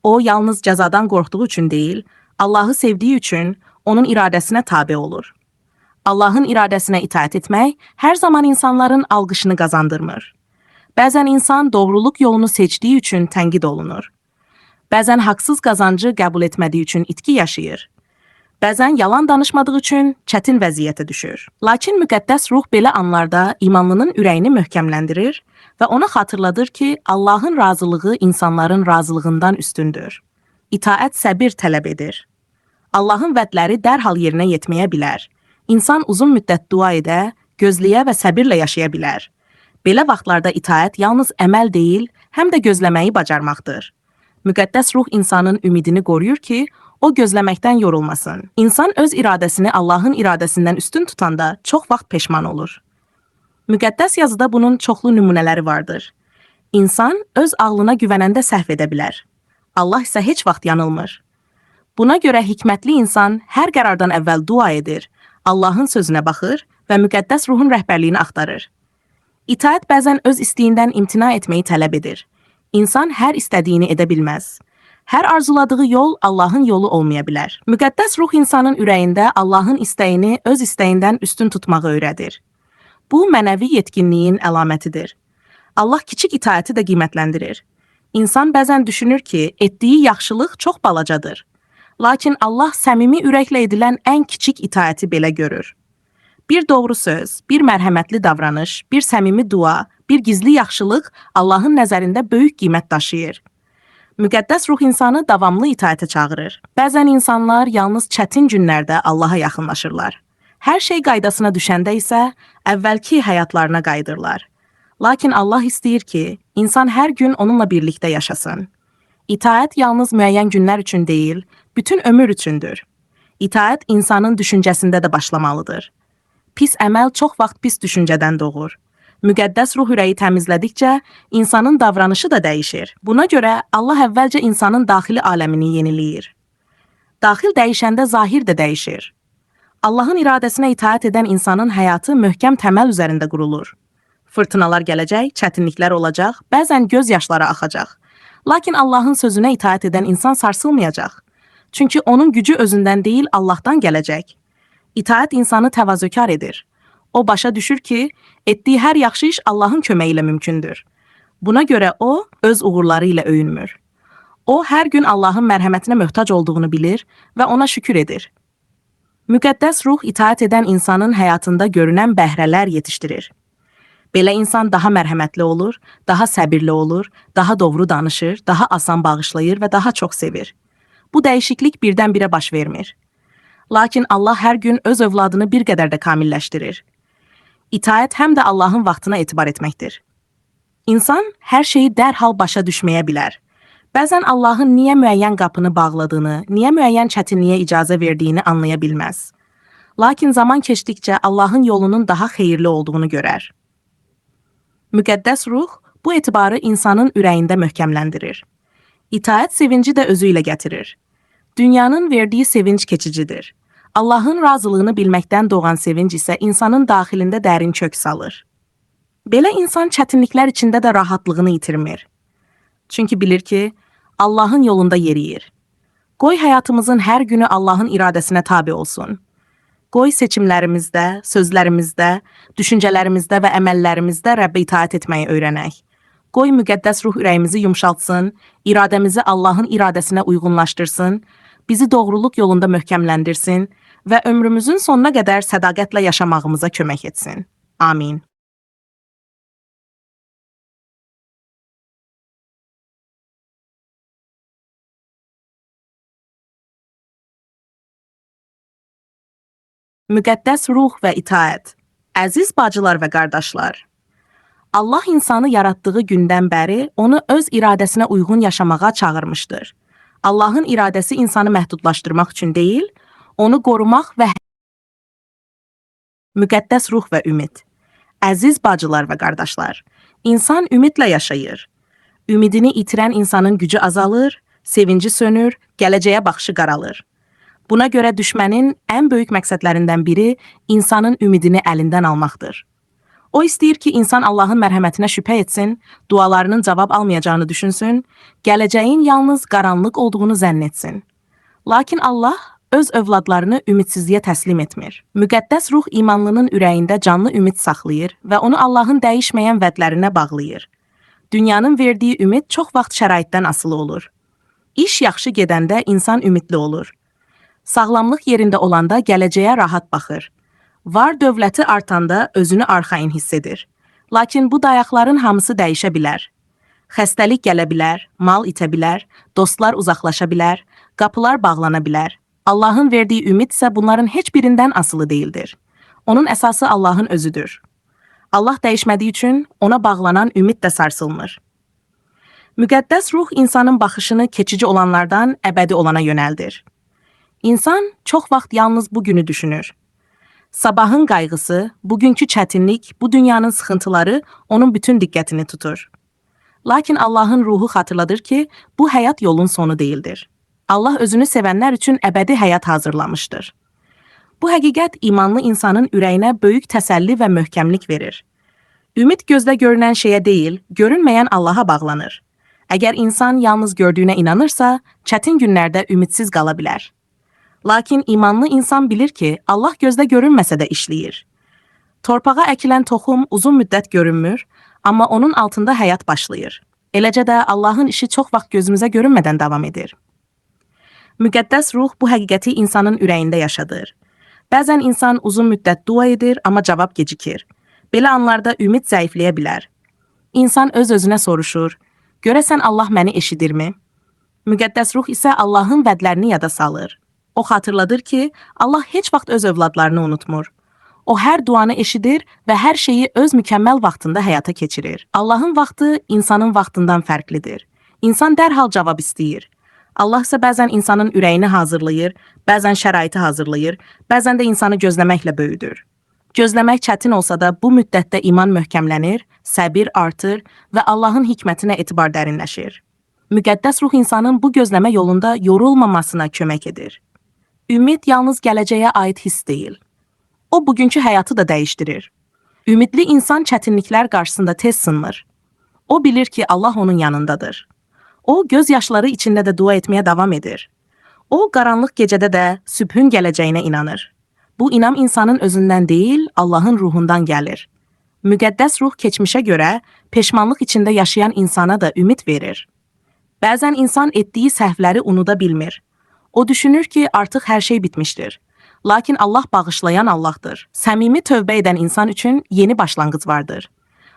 O, yalnız cəzadan qorxduğu üçün deyil, Allahı sevdiyi üçün onun iradəsinə tabe olur. Allahın iradəsinə itaət etmək hər zaman insanların alqışını qazandırmır. Bəzən insan doğruluq yolunu seçdiyi üçün tənqid olunur. Bəzən haqsız qazancı qəbul etmədiyi üçün itki yaşayır. Bəzən yalan danışmadığı üçün çətin vəziyyətə düşür. Lakin müqəddəs ruh belə anlarda imanlının ürəyini möhkəmləndirir və ona xatırladır ki, Allahın razılığı insanların razılığından üstündür. İtaət səbir tələb edir. Allahın vədləri dərhal yerinə yetməyə bilər. İnsan uzun müddət dua edə, gözləyə və səbirlə yaşaya bilər. Belə vaxtlarda itaət yalnız əməl deyil, həm də gözləməyi bacarmaqdır. Müqəddəs ruh insanın ümidini qoruyur ki, o gözləməkdən yorulmasın. İnsan öz iradəsini Allahın iradəsindən üstün tutanda çox vaxt peşman olur. Müqəddəs yazıda bunun çoxlu nümunələri vardır. İnsan öz ağlına güvənəndə səhv edə bilər. Allah isə heç vaxt yanılmır. Buna görə hikmətli insan hər qərardan əvvəl dua edir, Allahın sözünə baxır və müqəddəs ruhun rəhbərliyini axtarır. İtaət bəzən öz isteyindən imtina etməyi tələb edir. İnsan hər istədiyini edə bilməz. Hər arzuladığı yol Allahın yolu olmaya bilər. Müqəddəs ruh insanın ürəyində Allahın istəyini öz istəyindən üstün tutmağı öyrədir. Bu, mənəvi yetkinliyin əlamətidir. Allah kiçik itaəti də qiymətləndirir. İnsan bəzən düşünür ki, etdiyi yaxşılıq çox balacadır. Lakin Allah səmimi ürəklə edilən ən kiçik itaəti belə görür. Bir doğru söz, bir mərhəmətli davranış, bir səmimi dua, bir gizli yaxşılıq Allahın nəzərində böyük qiymət daşıyır. Müqəddəs ruh insanı davamlı itaətə çağırır. Bəzən insanlar yalnız çətin günlərdə Allaha yaxınlaşırlar. Hər şey qaydasına düşəndə isə əvvəlki həyatlarına qayıdırlar. Lakin Allah istəyir ki, insan hər gün onunla birlikdə yaşasın. İtaət yalnız müəyyən günlər üçün deyil, bütün ömür üçündür. İtaət insanın düşüncəsində də başlamalıdır. Pis əməl çox vaxt pis düşüncədən doğur. Müqəddəs ruh ürəyi təmizlədikcə insanın davranışı da dəyişir. Buna görə Allah əvvəlcə insanın daxili aləmini yeniləyir. Daxil dəyişəndə zahir də dəyişir. Allahın iradəsinə itaət edən insanın həyatı möhkəm təməl üzərində qurulur. Fırtınalar gələcək, çətinliklər olacaq, bəzən göz yaşları axacaq. Lakin Allahın sözünə itaət edən insan sarsılmayacaq. Çünki onun gücü özündən deyil, Allahdan gələcək. İtaət insanı təvazökar edir. O başa düşür ki, etdiyi hər yaxşı iş Allahın köməyi ilə mümkündür. Buna görə o, öz uğurları ilə öyünmür. O, hər gün Allahın mərhəmətinə möhtac olduğunu bilir və ona şükür edir. Müqəddəs ruh itaət edən insanın həyatında görünən bəhrələr yetişdirir. Belə insan daha mərhəmətli olur, daha səbirli olur, daha doğru danışır, daha asan bağışlayır və daha çox sevir. Bu dəyişiklik birdən-birə baş vermir. Lakin Allah hər gün öz övladını bir qədər də kamilləşdirir. İtaət həm də Allahın vaxtına etibar etməkdir. İnsan hər şeyi dərhal başa düşməyə bilər. Bəzən Allahın niyə müəyyən qapını bağladığını, niyə müəyyən çətinliyə icazə verdiyini anlaya bilməz. Lakin zaman keçdikcə Allahın yolunun daha xeyirli olduğunu görər. Müqəddəs ruh bu etibarı insanın ürəyində möhkəmləndirir. İtaət sevinci də özü ilə gətirir. Dünyanın verdiyi sevinç keçicidir. Allahın razılığını bilməkdən doğan sevinc isə insanın daxilində dərin kök salır. Belə insan çətinliklər içində də rahatlığını itirmir. Çünki bilir ki, Allahın yolunda yeriyir. Qoy həyatımızın hər günü Allahın iradəsinə tabe olsun. Qoy seçimlərimizdə, sözlərimizdə, düşüncələrimizdə və əməllərimizdə Rəbbə itaət etməyi öyrənək. Qoy müqəddəs ruh ürəyimizi yumşaltsın, iradəmizi Allahın iradəsinə uyğunlaşdırsın, bizi doğruluq yolunda möhkəmləndirsin və ömrümüzün sonuna qədər sədaqətlə yaşamağımıza kömək etsin. Amin. Müqəddəs ruh və itaət. Əziz bacılar və qardaşlar, Allah insanı yaratdığı gündən bəri onu öz iradəsinə uyğun yaşamağa çağırmışdır. Allahın iradəsi insanı məhdudlaşdırmaq üçün deyil, onu qorumaq və müqəddəs ruh və ümid. Əziz bacılar və qardaşlar, insan ümidlə yaşayır. Ümidini itirən insanın gücü azalır, sevinci sönür, gələcəyə baxışı qaralır. Buna görə düşmənin ən böyük məqsədlərindən biri insanın ümidini əlindən almaqdır. O istəyir ki, insan Allahın mərhəmətinə şübhə etsin, dualarının cavab almayacağını düşünsün, gələcəyin yalnız qaranlıq olduğunu zənn etsin. Lakin Allah öz övladlarını ümidsizliyə təslim etmir. Müqəddəs ruh imanlının ürəyində canlı ümid saxlayır və onu Allahın dəyişməyən vədlərinə bağlayır. Dünyanın verdiyi ümid çox vaxt şəraitdən asılı olur. İş yaxşı gedəndə insan ümidli olur. Sağlamlıq yerində olanda gələcəyə rahat baxır. Var dövləti artanda özünü arxayın hiss edir. Lakin bu dayaqların hamısı dəyişə bilər. Xəstəlik gələ bilər, mal itə bilər, dostlar uzaqlaşa bilər, qapılar bağlana bilər. Allahın verdiyi ümid isə bunların heç birindən asılı deyildir. Onun əsası Allahın özüdür. Allah dəyişmədiyi üçün ona bağlanan ümid də sarsılmır. Müqəddəs ruh insanın baxışını keçici olanlardan əbədi olana yönəldir. İnsan çox vaxt yalnız bugünü düşünür. Sabahın qayğısı, bugünkü çətinlik, bu dünyanın sıxıntıları onun bütün diqqətini tutur. Lakin Allahın ruhu xatırladır ki, bu həyat yolun sonu deyildir. Allah özünü sevənlər üçün əbədi həyat hazırlamışdır. Bu həqiqət imanlı insanın ürəyinə böyük təsəlli və möhkəmlik verir. Ümid gözdə görünən şeyə deyil, görünməyən Allaha bağlanır. Əgər insan yalnız gördüyünə inanırsa, çətin günlərdə ümidsiz qala bilər. Lakin imanlı insan bilir ki, Allah gözdə görünməsə də işləyir. Torpağa əkilən toxum uzun müddət görünmür, amma onun altında həyat başlayır. Eləcə də Allahın işi çox vaxt gözümüzə görünmədən davam edir. Müqəddəs ruh bu həqiqəti insanın ürəyində yaşadır. Bəzən insan uzun müddət dua edir, amma cavab gecikir. Belə anlarda ümid zəifləyə bilər. İnsan öz-özünə soruşur, görəsən Allah məni eşidirmi? Müqəddəs ruh isə Allahın vədlərini yada salır. O xatırladır ki, Allah heç vaxt öz övladlarını unutmur. O hər duanı eşidir və hər şeyi öz mükəmməl vaxtında həyata keçirir. Allahın vaxtı insanın vaxtından fərqlidir. İnsan dərhal cavab istəyir. Allah isə bəzən insanın ürəyini hazırlayır, bəzən şəraiti hazırlayır, bəzən də insanı gözləməklə böyüdür. Gözləmək çətin olsa da bu müddətdə iman möhkəmlənir, səbir artır və Allahın hikmətinə etibar dərinləşir. Müqəddəs ruh insanın bu gözləmə yolunda yorulmamasına kömək edir. Ümid yalnız gələcəyə aid hiss deyil. O bugünkü həyatı da dəyişdirir. Ümidli insan çətinliklər qarşısında tez sınmır. O bilir ki, Allah onun yanındadır. O göz yaşları içində də dua etməyə davam edir. O qaranlıq gecədə də sübhün gələcəyinə inanır. Bu inam insanın özündən deyil, Allahın ruhundan gəlir. Müqəddəs ruh keçmişə görə peşmanlıq içində yaşayan insana da ümid verir. Bəzən insan etdiyi səhvləri unuda bilmir. O düşünür ki, artıq hər şey bitmişdir. Lakin Allah bağışlayan Allahdır. Səmimi tövbə edən insan üçün yeni başlanğıc vardır.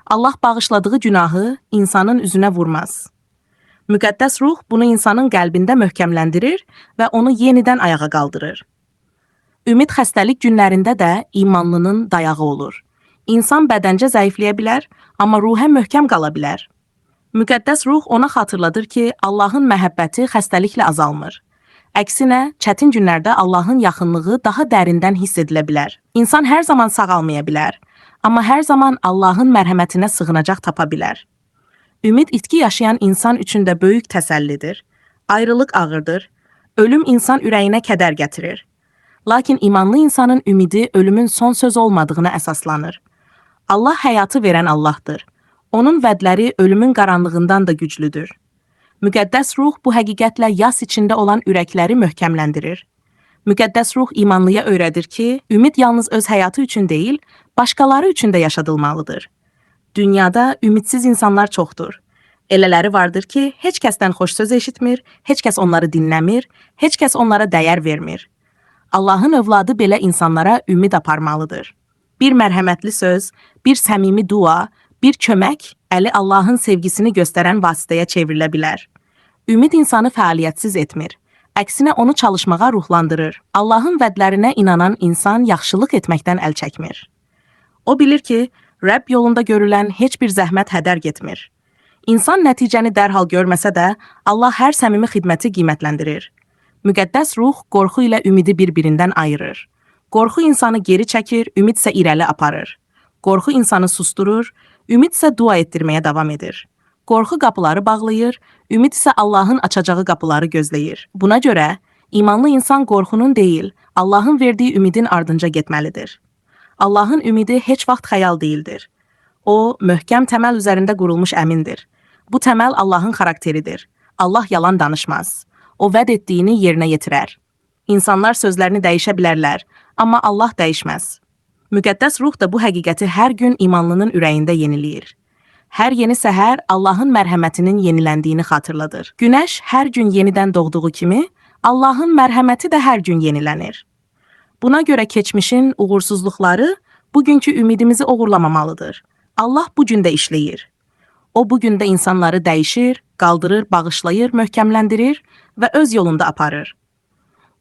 Allah bağışladığı günahı insanın üzünə vurmaz. Müqəddəs ruh bunu insanın qəlbində möhkəmləndirir və onu yenidən ayağa qaldırır. Ümid xəstəlik günlərində də imanlının dayağı olur. İnsan bədəncə zəifləyə bilər, amma ruhən möhkəm qala bilər. Müqəddəs ruh ona xatırladır ki, Allahın məhəbbəti xəstəliklə azalmır. Əksinə, çətin günlərdə Allahın yaxınlığı daha dərindən hiss edilə bilər. İnsan hər zaman sağalmaya bilər, amma hər zaman Allahın mərhəmətinə sığınacaq tapa bilər. Ümid itki yaşayan insan üçün də böyük təsəllidir. Ayrılıq ağırdır. Ölüm insan ürəyinə kədər gətirir. Lakin imanlı insanın ümidi ölümün son söz olmadığına əsaslanır. Allah həyatı verən Allahdır. Onun vədləri ölümün qaranlığından da güclüdür. Müqəddəs ruh bu həqiqətlə yas içində olan ürəkləri möhkəmləndirir. Müqəddəs ruh imanlıya öyrədir ki, ümid yalnız öz həyatı üçün deyil, başqaları üçün də yaşadılmalıdır. Dünyada ümidsiz insanlar çoxdur. Elələri vardır ki, heç kəsdən xoş söz eşitmir, heç kəs onları dinləmir, heç kəs onlara dəyər vermir. Allahın övladı belə insanlara ümid aparmalıdır. Bir mərhəmətli söz, bir səmimi dua, bir kömək əli Allahın sevgisini göstərən vasitəyə çevrilə bilər. Ümid insanı fəaliyyətsiz etmir. Əksinə onu çalışmağa ruhlandırır. Allahın vədlərinə inanan insan yaxşılıq etməkdən əl çəkmir. O bilir ki, Rəbb yolunda görülən heç bir zəhmət hədər getmir. İnsan nəticəni dərhal görməsə də, Allah hər səmimi xidməti qiymətləndirir. Müqəddəs ruh qorxu ilə ümidi bir-birindən ayırır. Qorxu insanı geri çəkir, ümid isə irəli aparır. Qorxu insanı susturur, ümid isə dua etdirməyə davam edir. Qorxu qapıları bağlayır, ümid isə Allahın açacağı qapıları gözləyir. Buna görə imanlı insan qorxunun deyil, Allahın verdiyi ümidin ardınca getməlidir. Allahın ümidi heç vaxt xəyal deyildir. O, möhkəm təməl üzərində qurulmuş əmindir. Bu təməl Allahın xarakteridir. Allah yalan danışmaz. O vəd etdiyini yerinə yetirər. İnsanlar sözlərini dəyişə bilərlər, amma Allah dəyişməz. Müqəddəs ruh da bu həqiqəti hər gün imanlının ürəyində yeniləyir. Hər yeni səhər Allahın mərhəmətinin yeniləndiyini xatırladır. Günəş hər gün yenidən doğduğu kimi, Allahın mərhəməti də hər gün yenilənir. Buna görə keçmişin uğursuzluqları bugünkü ümidimizi oğurlamamalıdır. Allah bu gün də işləyir. O bu gün də insanları dəyişir, qaldırır, bağışlayır, möhkəmləndirir və öz yolunda aparır.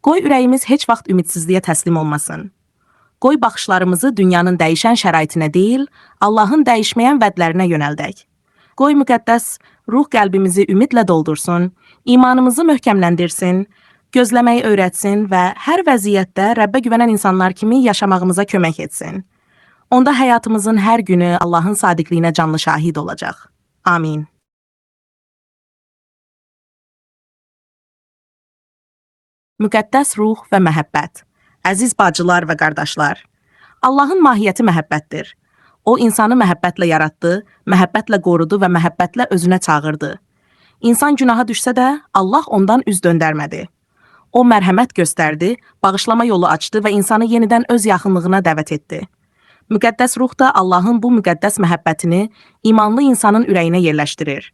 Qoy ürəyimiz heç vaxt ümidsizliyə təslim olmasın. Qoy baxışlarımızı dünyanın dəyişən şəraitinə deyil, Allahın dəyişməyən vədlərinə yönəldək. Qoy müqəddəs ruh qəlbimizi ümidlə doldursun, imanımızı möhkəmləndirsin, gözləməyi öyrətsin və hər vəziyyətdə Rəbbə güvənən insanlar kimi yaşamağımıza kömək etsin. Onda həyatımızın hər günü Allahın sadiqliyinə canlı şahid olacaq. Amin. Müqəddəs ruh və məhəbbət. Əziz bacılar və qardaşlar, Allahın mahiyyəti məhəbbətdir. O insanı məhəbbətlə yaratdı, məhəbbətlə qorudu və məhəbbətlə özünə çağırdı. İnsan günaha düşsə də Allah ondan üz döndərmədi. O mərhəmət göstərdi, bağışlama yolu açdı və insanı yenidən öz yaxınlığına dəvət etdi. Müqəddəs ruh da Allahın bu müqəddəs məhəbbətini imanlı insanın ürəyinə yerləşdirir.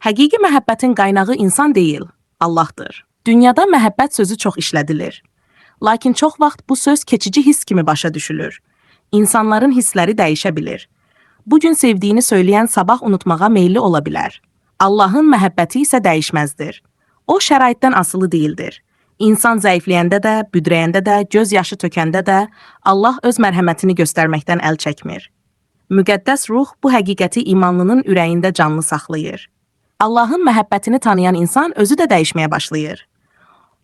Həqiqi məhəbbətin qaynağı insan deyil, Allahdır. Dünyada məhəbbət sözü çox işlədilir. Lakin çox vaxt bu söz keçici hiss kimi başa düşülür. İnsanların hissləri dəyişə bilir. Bu gün sevdiyini söyləyən sabah unutmağa meyilli ola bilər. Allahın məhəbbəti isə dəyişməzdir. O şəraitdən asılı deyildir. İnsan zəifləyəndə də, büdrəyəndə də, göz yaşı tökəndə də Allah öz mərhəmətini göstərməkdən əl çəkmir. Müqəddəs ruh bu həqiqəti imanlının ürəyində canlı saxlayır. Allahın məhəbbətini tanıyan insan özü də dəyişməyə başlayır.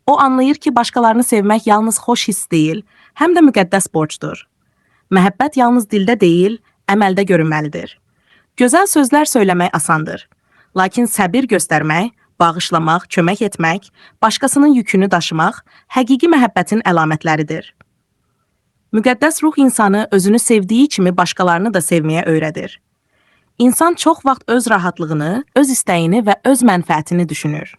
O anlayır ki, başqalarını sevmək yalnız xoş hiss deyil, həm də müqəddəs borcdur. Məhəbbət yalnız dildə deyil, əməldə görünməlidir. Gözəl sözlər söyləmək asandır. Lakin səbir göstərmək, bağışlamaq, kömək etmək, başqasının yükünü daşımaq həqiqi məhəbbətin əlamətləridir. Müqəddəs ruh insanı özünü sevdiyi kimi başqalarını da sevməyə öyrədir. İnsan çox vaxt öz rahatlığını, öz istəyini və öz mənfəətini düşünür.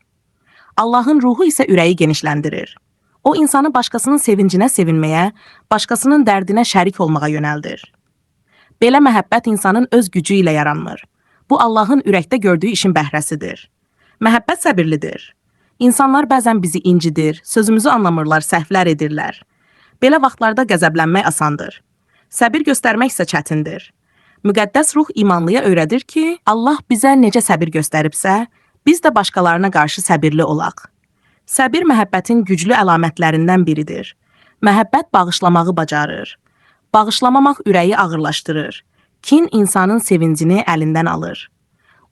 Allahın ruhu isə ürəyi genişləndirir. O insanı başqasının sevincinə sevinməyə, başqasının dərdinə şərik olmağa yönəldir. Belə məhəbbət insanın öz gücü ilə yaranmır. Bu Allahın ürəkdə gördüyü işin bəhrəsidir. Məhəbbət səbirlidir. İnsanlar bəzən bizi incidir, sözümüzü anlamırlar, səhvlər edirlər. Belə vaxtlarda qəzəblənmək asandır. Səbir göstərmək isə çətindir. Müqəddəs ruh imanlıya öyrədir ki, Allah bizə necə səbir göstəribsə, biz də başqalarına qarşı səbirli olaq. Səbir məhəbbətin güclü əlamətlərindən biridir. Məhəbbət bağışlamağı bacarır. Bağışlamamaq ürəyi ağırlaşdırır. Kin insanın sevincini əlindən alır.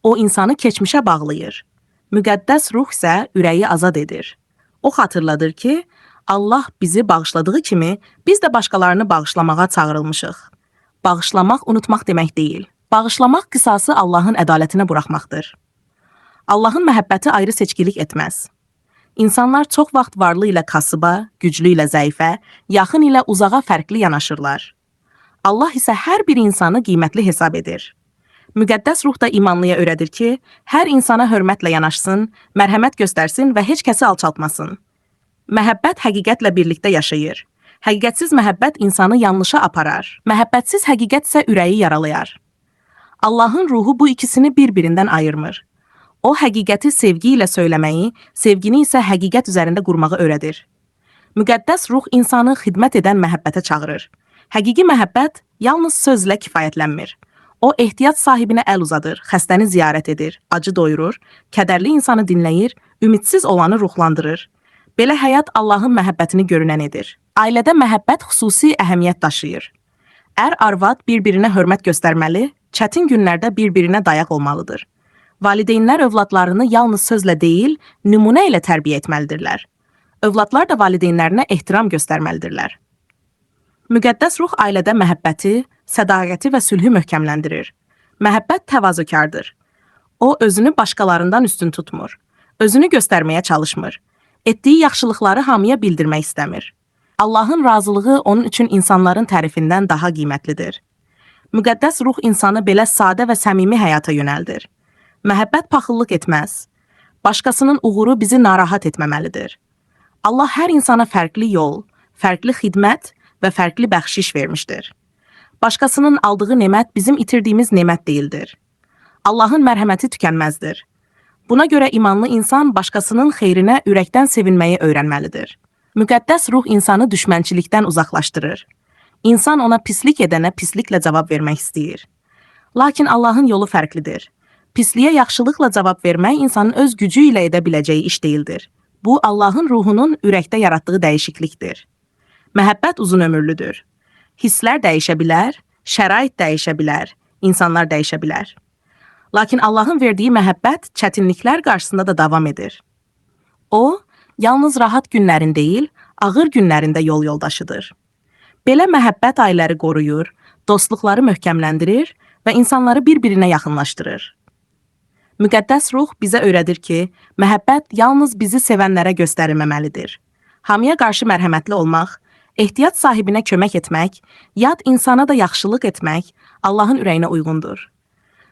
O insanı keçmişə bağlayır. Müqəddəs ruh isə ürəyi azad edir. O xatırladır ki, Allah bizi bağışladığı kimi biz də başqalarını bağışlamağa çağırılmışıq. Bağışlamaq unutmaq demək deyil. Bağışlamaq qisası Allahın ədalətinə buraxmaqdır. Allahın məhəbbəti ayrı seçkilik etməz. İnsanlar çox vaxt varlı ilə kasıba, güclü ilə zəifə, yaxın ilə uzağa fərqli yanaşırlar. Allah isə hər bir insanı qiymətli hesab edir. Müqəddəs ruh da imanlıya öyrədir ki, hər insana hörmətlə yanaşsın, mərhəmət göstərsin və heç kəsi alçaltmasın. Məhəbbət həqiqətlə birlikdə yaşayır. Həqiqətsiz məhəbbət insanı yanlışa aparar. Məhəbbətsiz həqiqət isə ürəyi yaralayar. Allahın ruhu bu ikisini bir-birindən ayırmır. O həqiqəti sevgi ilə söyləməyi, sevgini isə həqiqət üzərində qurmağı öyrədir. Müqəddəs ruh insanı xidmət edən məhəbbətə çağırır. Həqiqi məhəbbət yalnız sözlə kifayətlənmir. O ehtiyat sahibinə əl uzadır, xəstəni ziyarət edir, acı doyurur, kədərli insanı dinləyir, ümidsiz olanı ruhlandırır. Belə həyat Allahın məhəbbətini görünən edir. Ailədə məhəbbət xüsusi əhəmiyyət daşıyır. Ər arvad bir-birinə hörmət göstərməli, çətin günlərdə bir-birinə dayaq olmalıdır. Valideynlər övladlarını yalnız sözlə deyil, nümunə ilə tərbiyə etməlidirlər. Övladlar da valideynlərinə ehtiram göstərməlidirlər. Müqəddəs ruh ailədə məhəbbəti, sədaqəti və sülhü möhkəmləndirir. Məhəbbət təvazökardır. O özünü başqalarından üstün tutmur. Özünü göstərməyə çalışmır. Etdiyi yaxşılıqları hamıya bildirmək istəmir. Allahın razılığı onun üçün insanların tərifindən daha qiymətlidir. Müqəddəs ruh insanı belə sadə və səmimi həyata yönəldir. Məhəbbət paxıllıq etməz. Başqasının uğuru bizi narahat etməməlidir. Allah hər insana fərqli yol, fərqli xidmət və fərqli bəxşiş vermişdir. Başqasının aldığı nemət bizim itirdiyimiz nemət deyildir. Allahın mərhəməti tükənməzdir. Buna görə imanlı insan başqasının xeyrinə ürəkdən sevinməyi öyrənməlidir. Müqəddəs ruh insanı düşmənçilikdən uzaqlaşdırır. İnsan ona pislik edənə pisliklə cavab vermək istəyir. Lakin Allahın yolu fərqlidir. Pisliyə yaxşılıqla cavab vermək insanın öz gücü ilə edə biləcəyi iş deyildir. Bu, Allahın ruhunun ürəkdə yaratdığı dəyişiklikdir. Məhəbbət uzun ömürlüdür. Hisslər dəyişə bilər, şərait dəyişə bilər, insanlar dəyişə bilər. Lakin Allahın verdiyi məhəbbət çətinliklər qarşısında da davam edir. O, yalnız rahat günlərin deyil, ağır günlərində yol yoldaşıdır. Belə məhəbbət ailələri qoruyur, dostluqları möhkəmləndirir və insanları bir-birinə yaxınlaşdırır. Müqəddəs ruh bizə öyrədir ki, məhəbbət yalnız bizi sevənlərə göstərilməməlidir. Hamıya qarşı mərhəmətli olmaq, ehtiyat sahibinə kömək etmək, yad insana da yaxşılıq etmək Allahın ürəyinə uyğundur.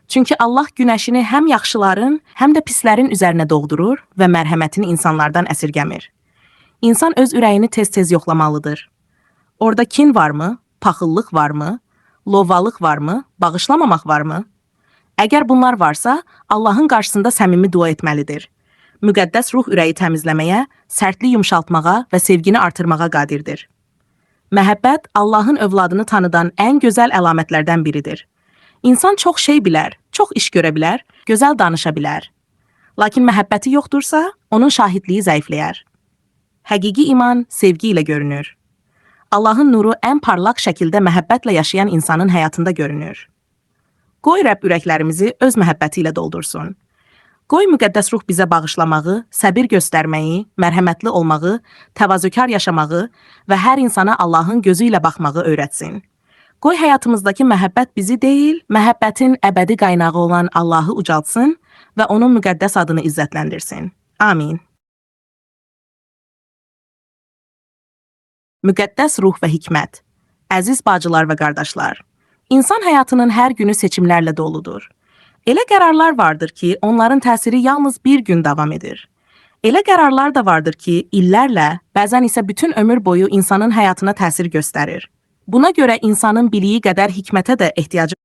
Çünki Allah günəşini həm yaxşıların, həm də pislərin üzərinə doğdurur və mərhəmətini insanlardan əsirgəmir. İnsan öz ürəyini tez-tez yoxlamalıdır. Orada kin varmı, paxıllıq varmı, lovalıq varmı, bağışlamamaq varmı? Əgər bunlar varsa, Allahın qarşısında səmimi dua etməlidir. Müqəddəs ruh ürəyi təmizləməyə, sərtliyi yumşaltmağa və sevgini artırmağa qadirdir. Məhəbbət Allahın övladını tanıdan ən gözəl əlamətlərdən biridir. İnsan çox şey bilər, çox iş görə bilər, gözəl danışa bilər. Lakin məhəbbəti yoxdursa, onun şahidliyi zəifləyər. Həqiqi iman sevgi ilə görünür. Allahın nuru ən parlaq şəkildə məhəbbətlə yaşayan insanın həyatında görünür. Qoy Rəbb ürəklərimizi öz məhəbbəti ilə doldursun. Qoy müqəddəs ruh bizə bağışlamağı, səbir göstərməyi, mərhəmətli olmağı, təvazökar yaşamağı və hər insana Allahın gözü ilə baxmağı öyrətsin. Qoy həyatımızdakı məhəbbət bizi deyil, məhəbbətin əbədi qaynağı olan Allahı ucaltsın və onun müqəddəs adını izzətləndirsin. Amin. Müqəddəs ruh və hikmət. Əziz bacılar və qardaşlar, insan həyatının hər günü seçimlərlə doludur. Elə qərarlar vardır ki, onların təsiri yalnız bir gün davam edir. Elə qərarlar da vardır ki, illərlə, bəzən isə bütün ömür boyu insanın həyatına təsir göstərir. Buna görə insanın biliyi qədər hikmətə də ehtiyacı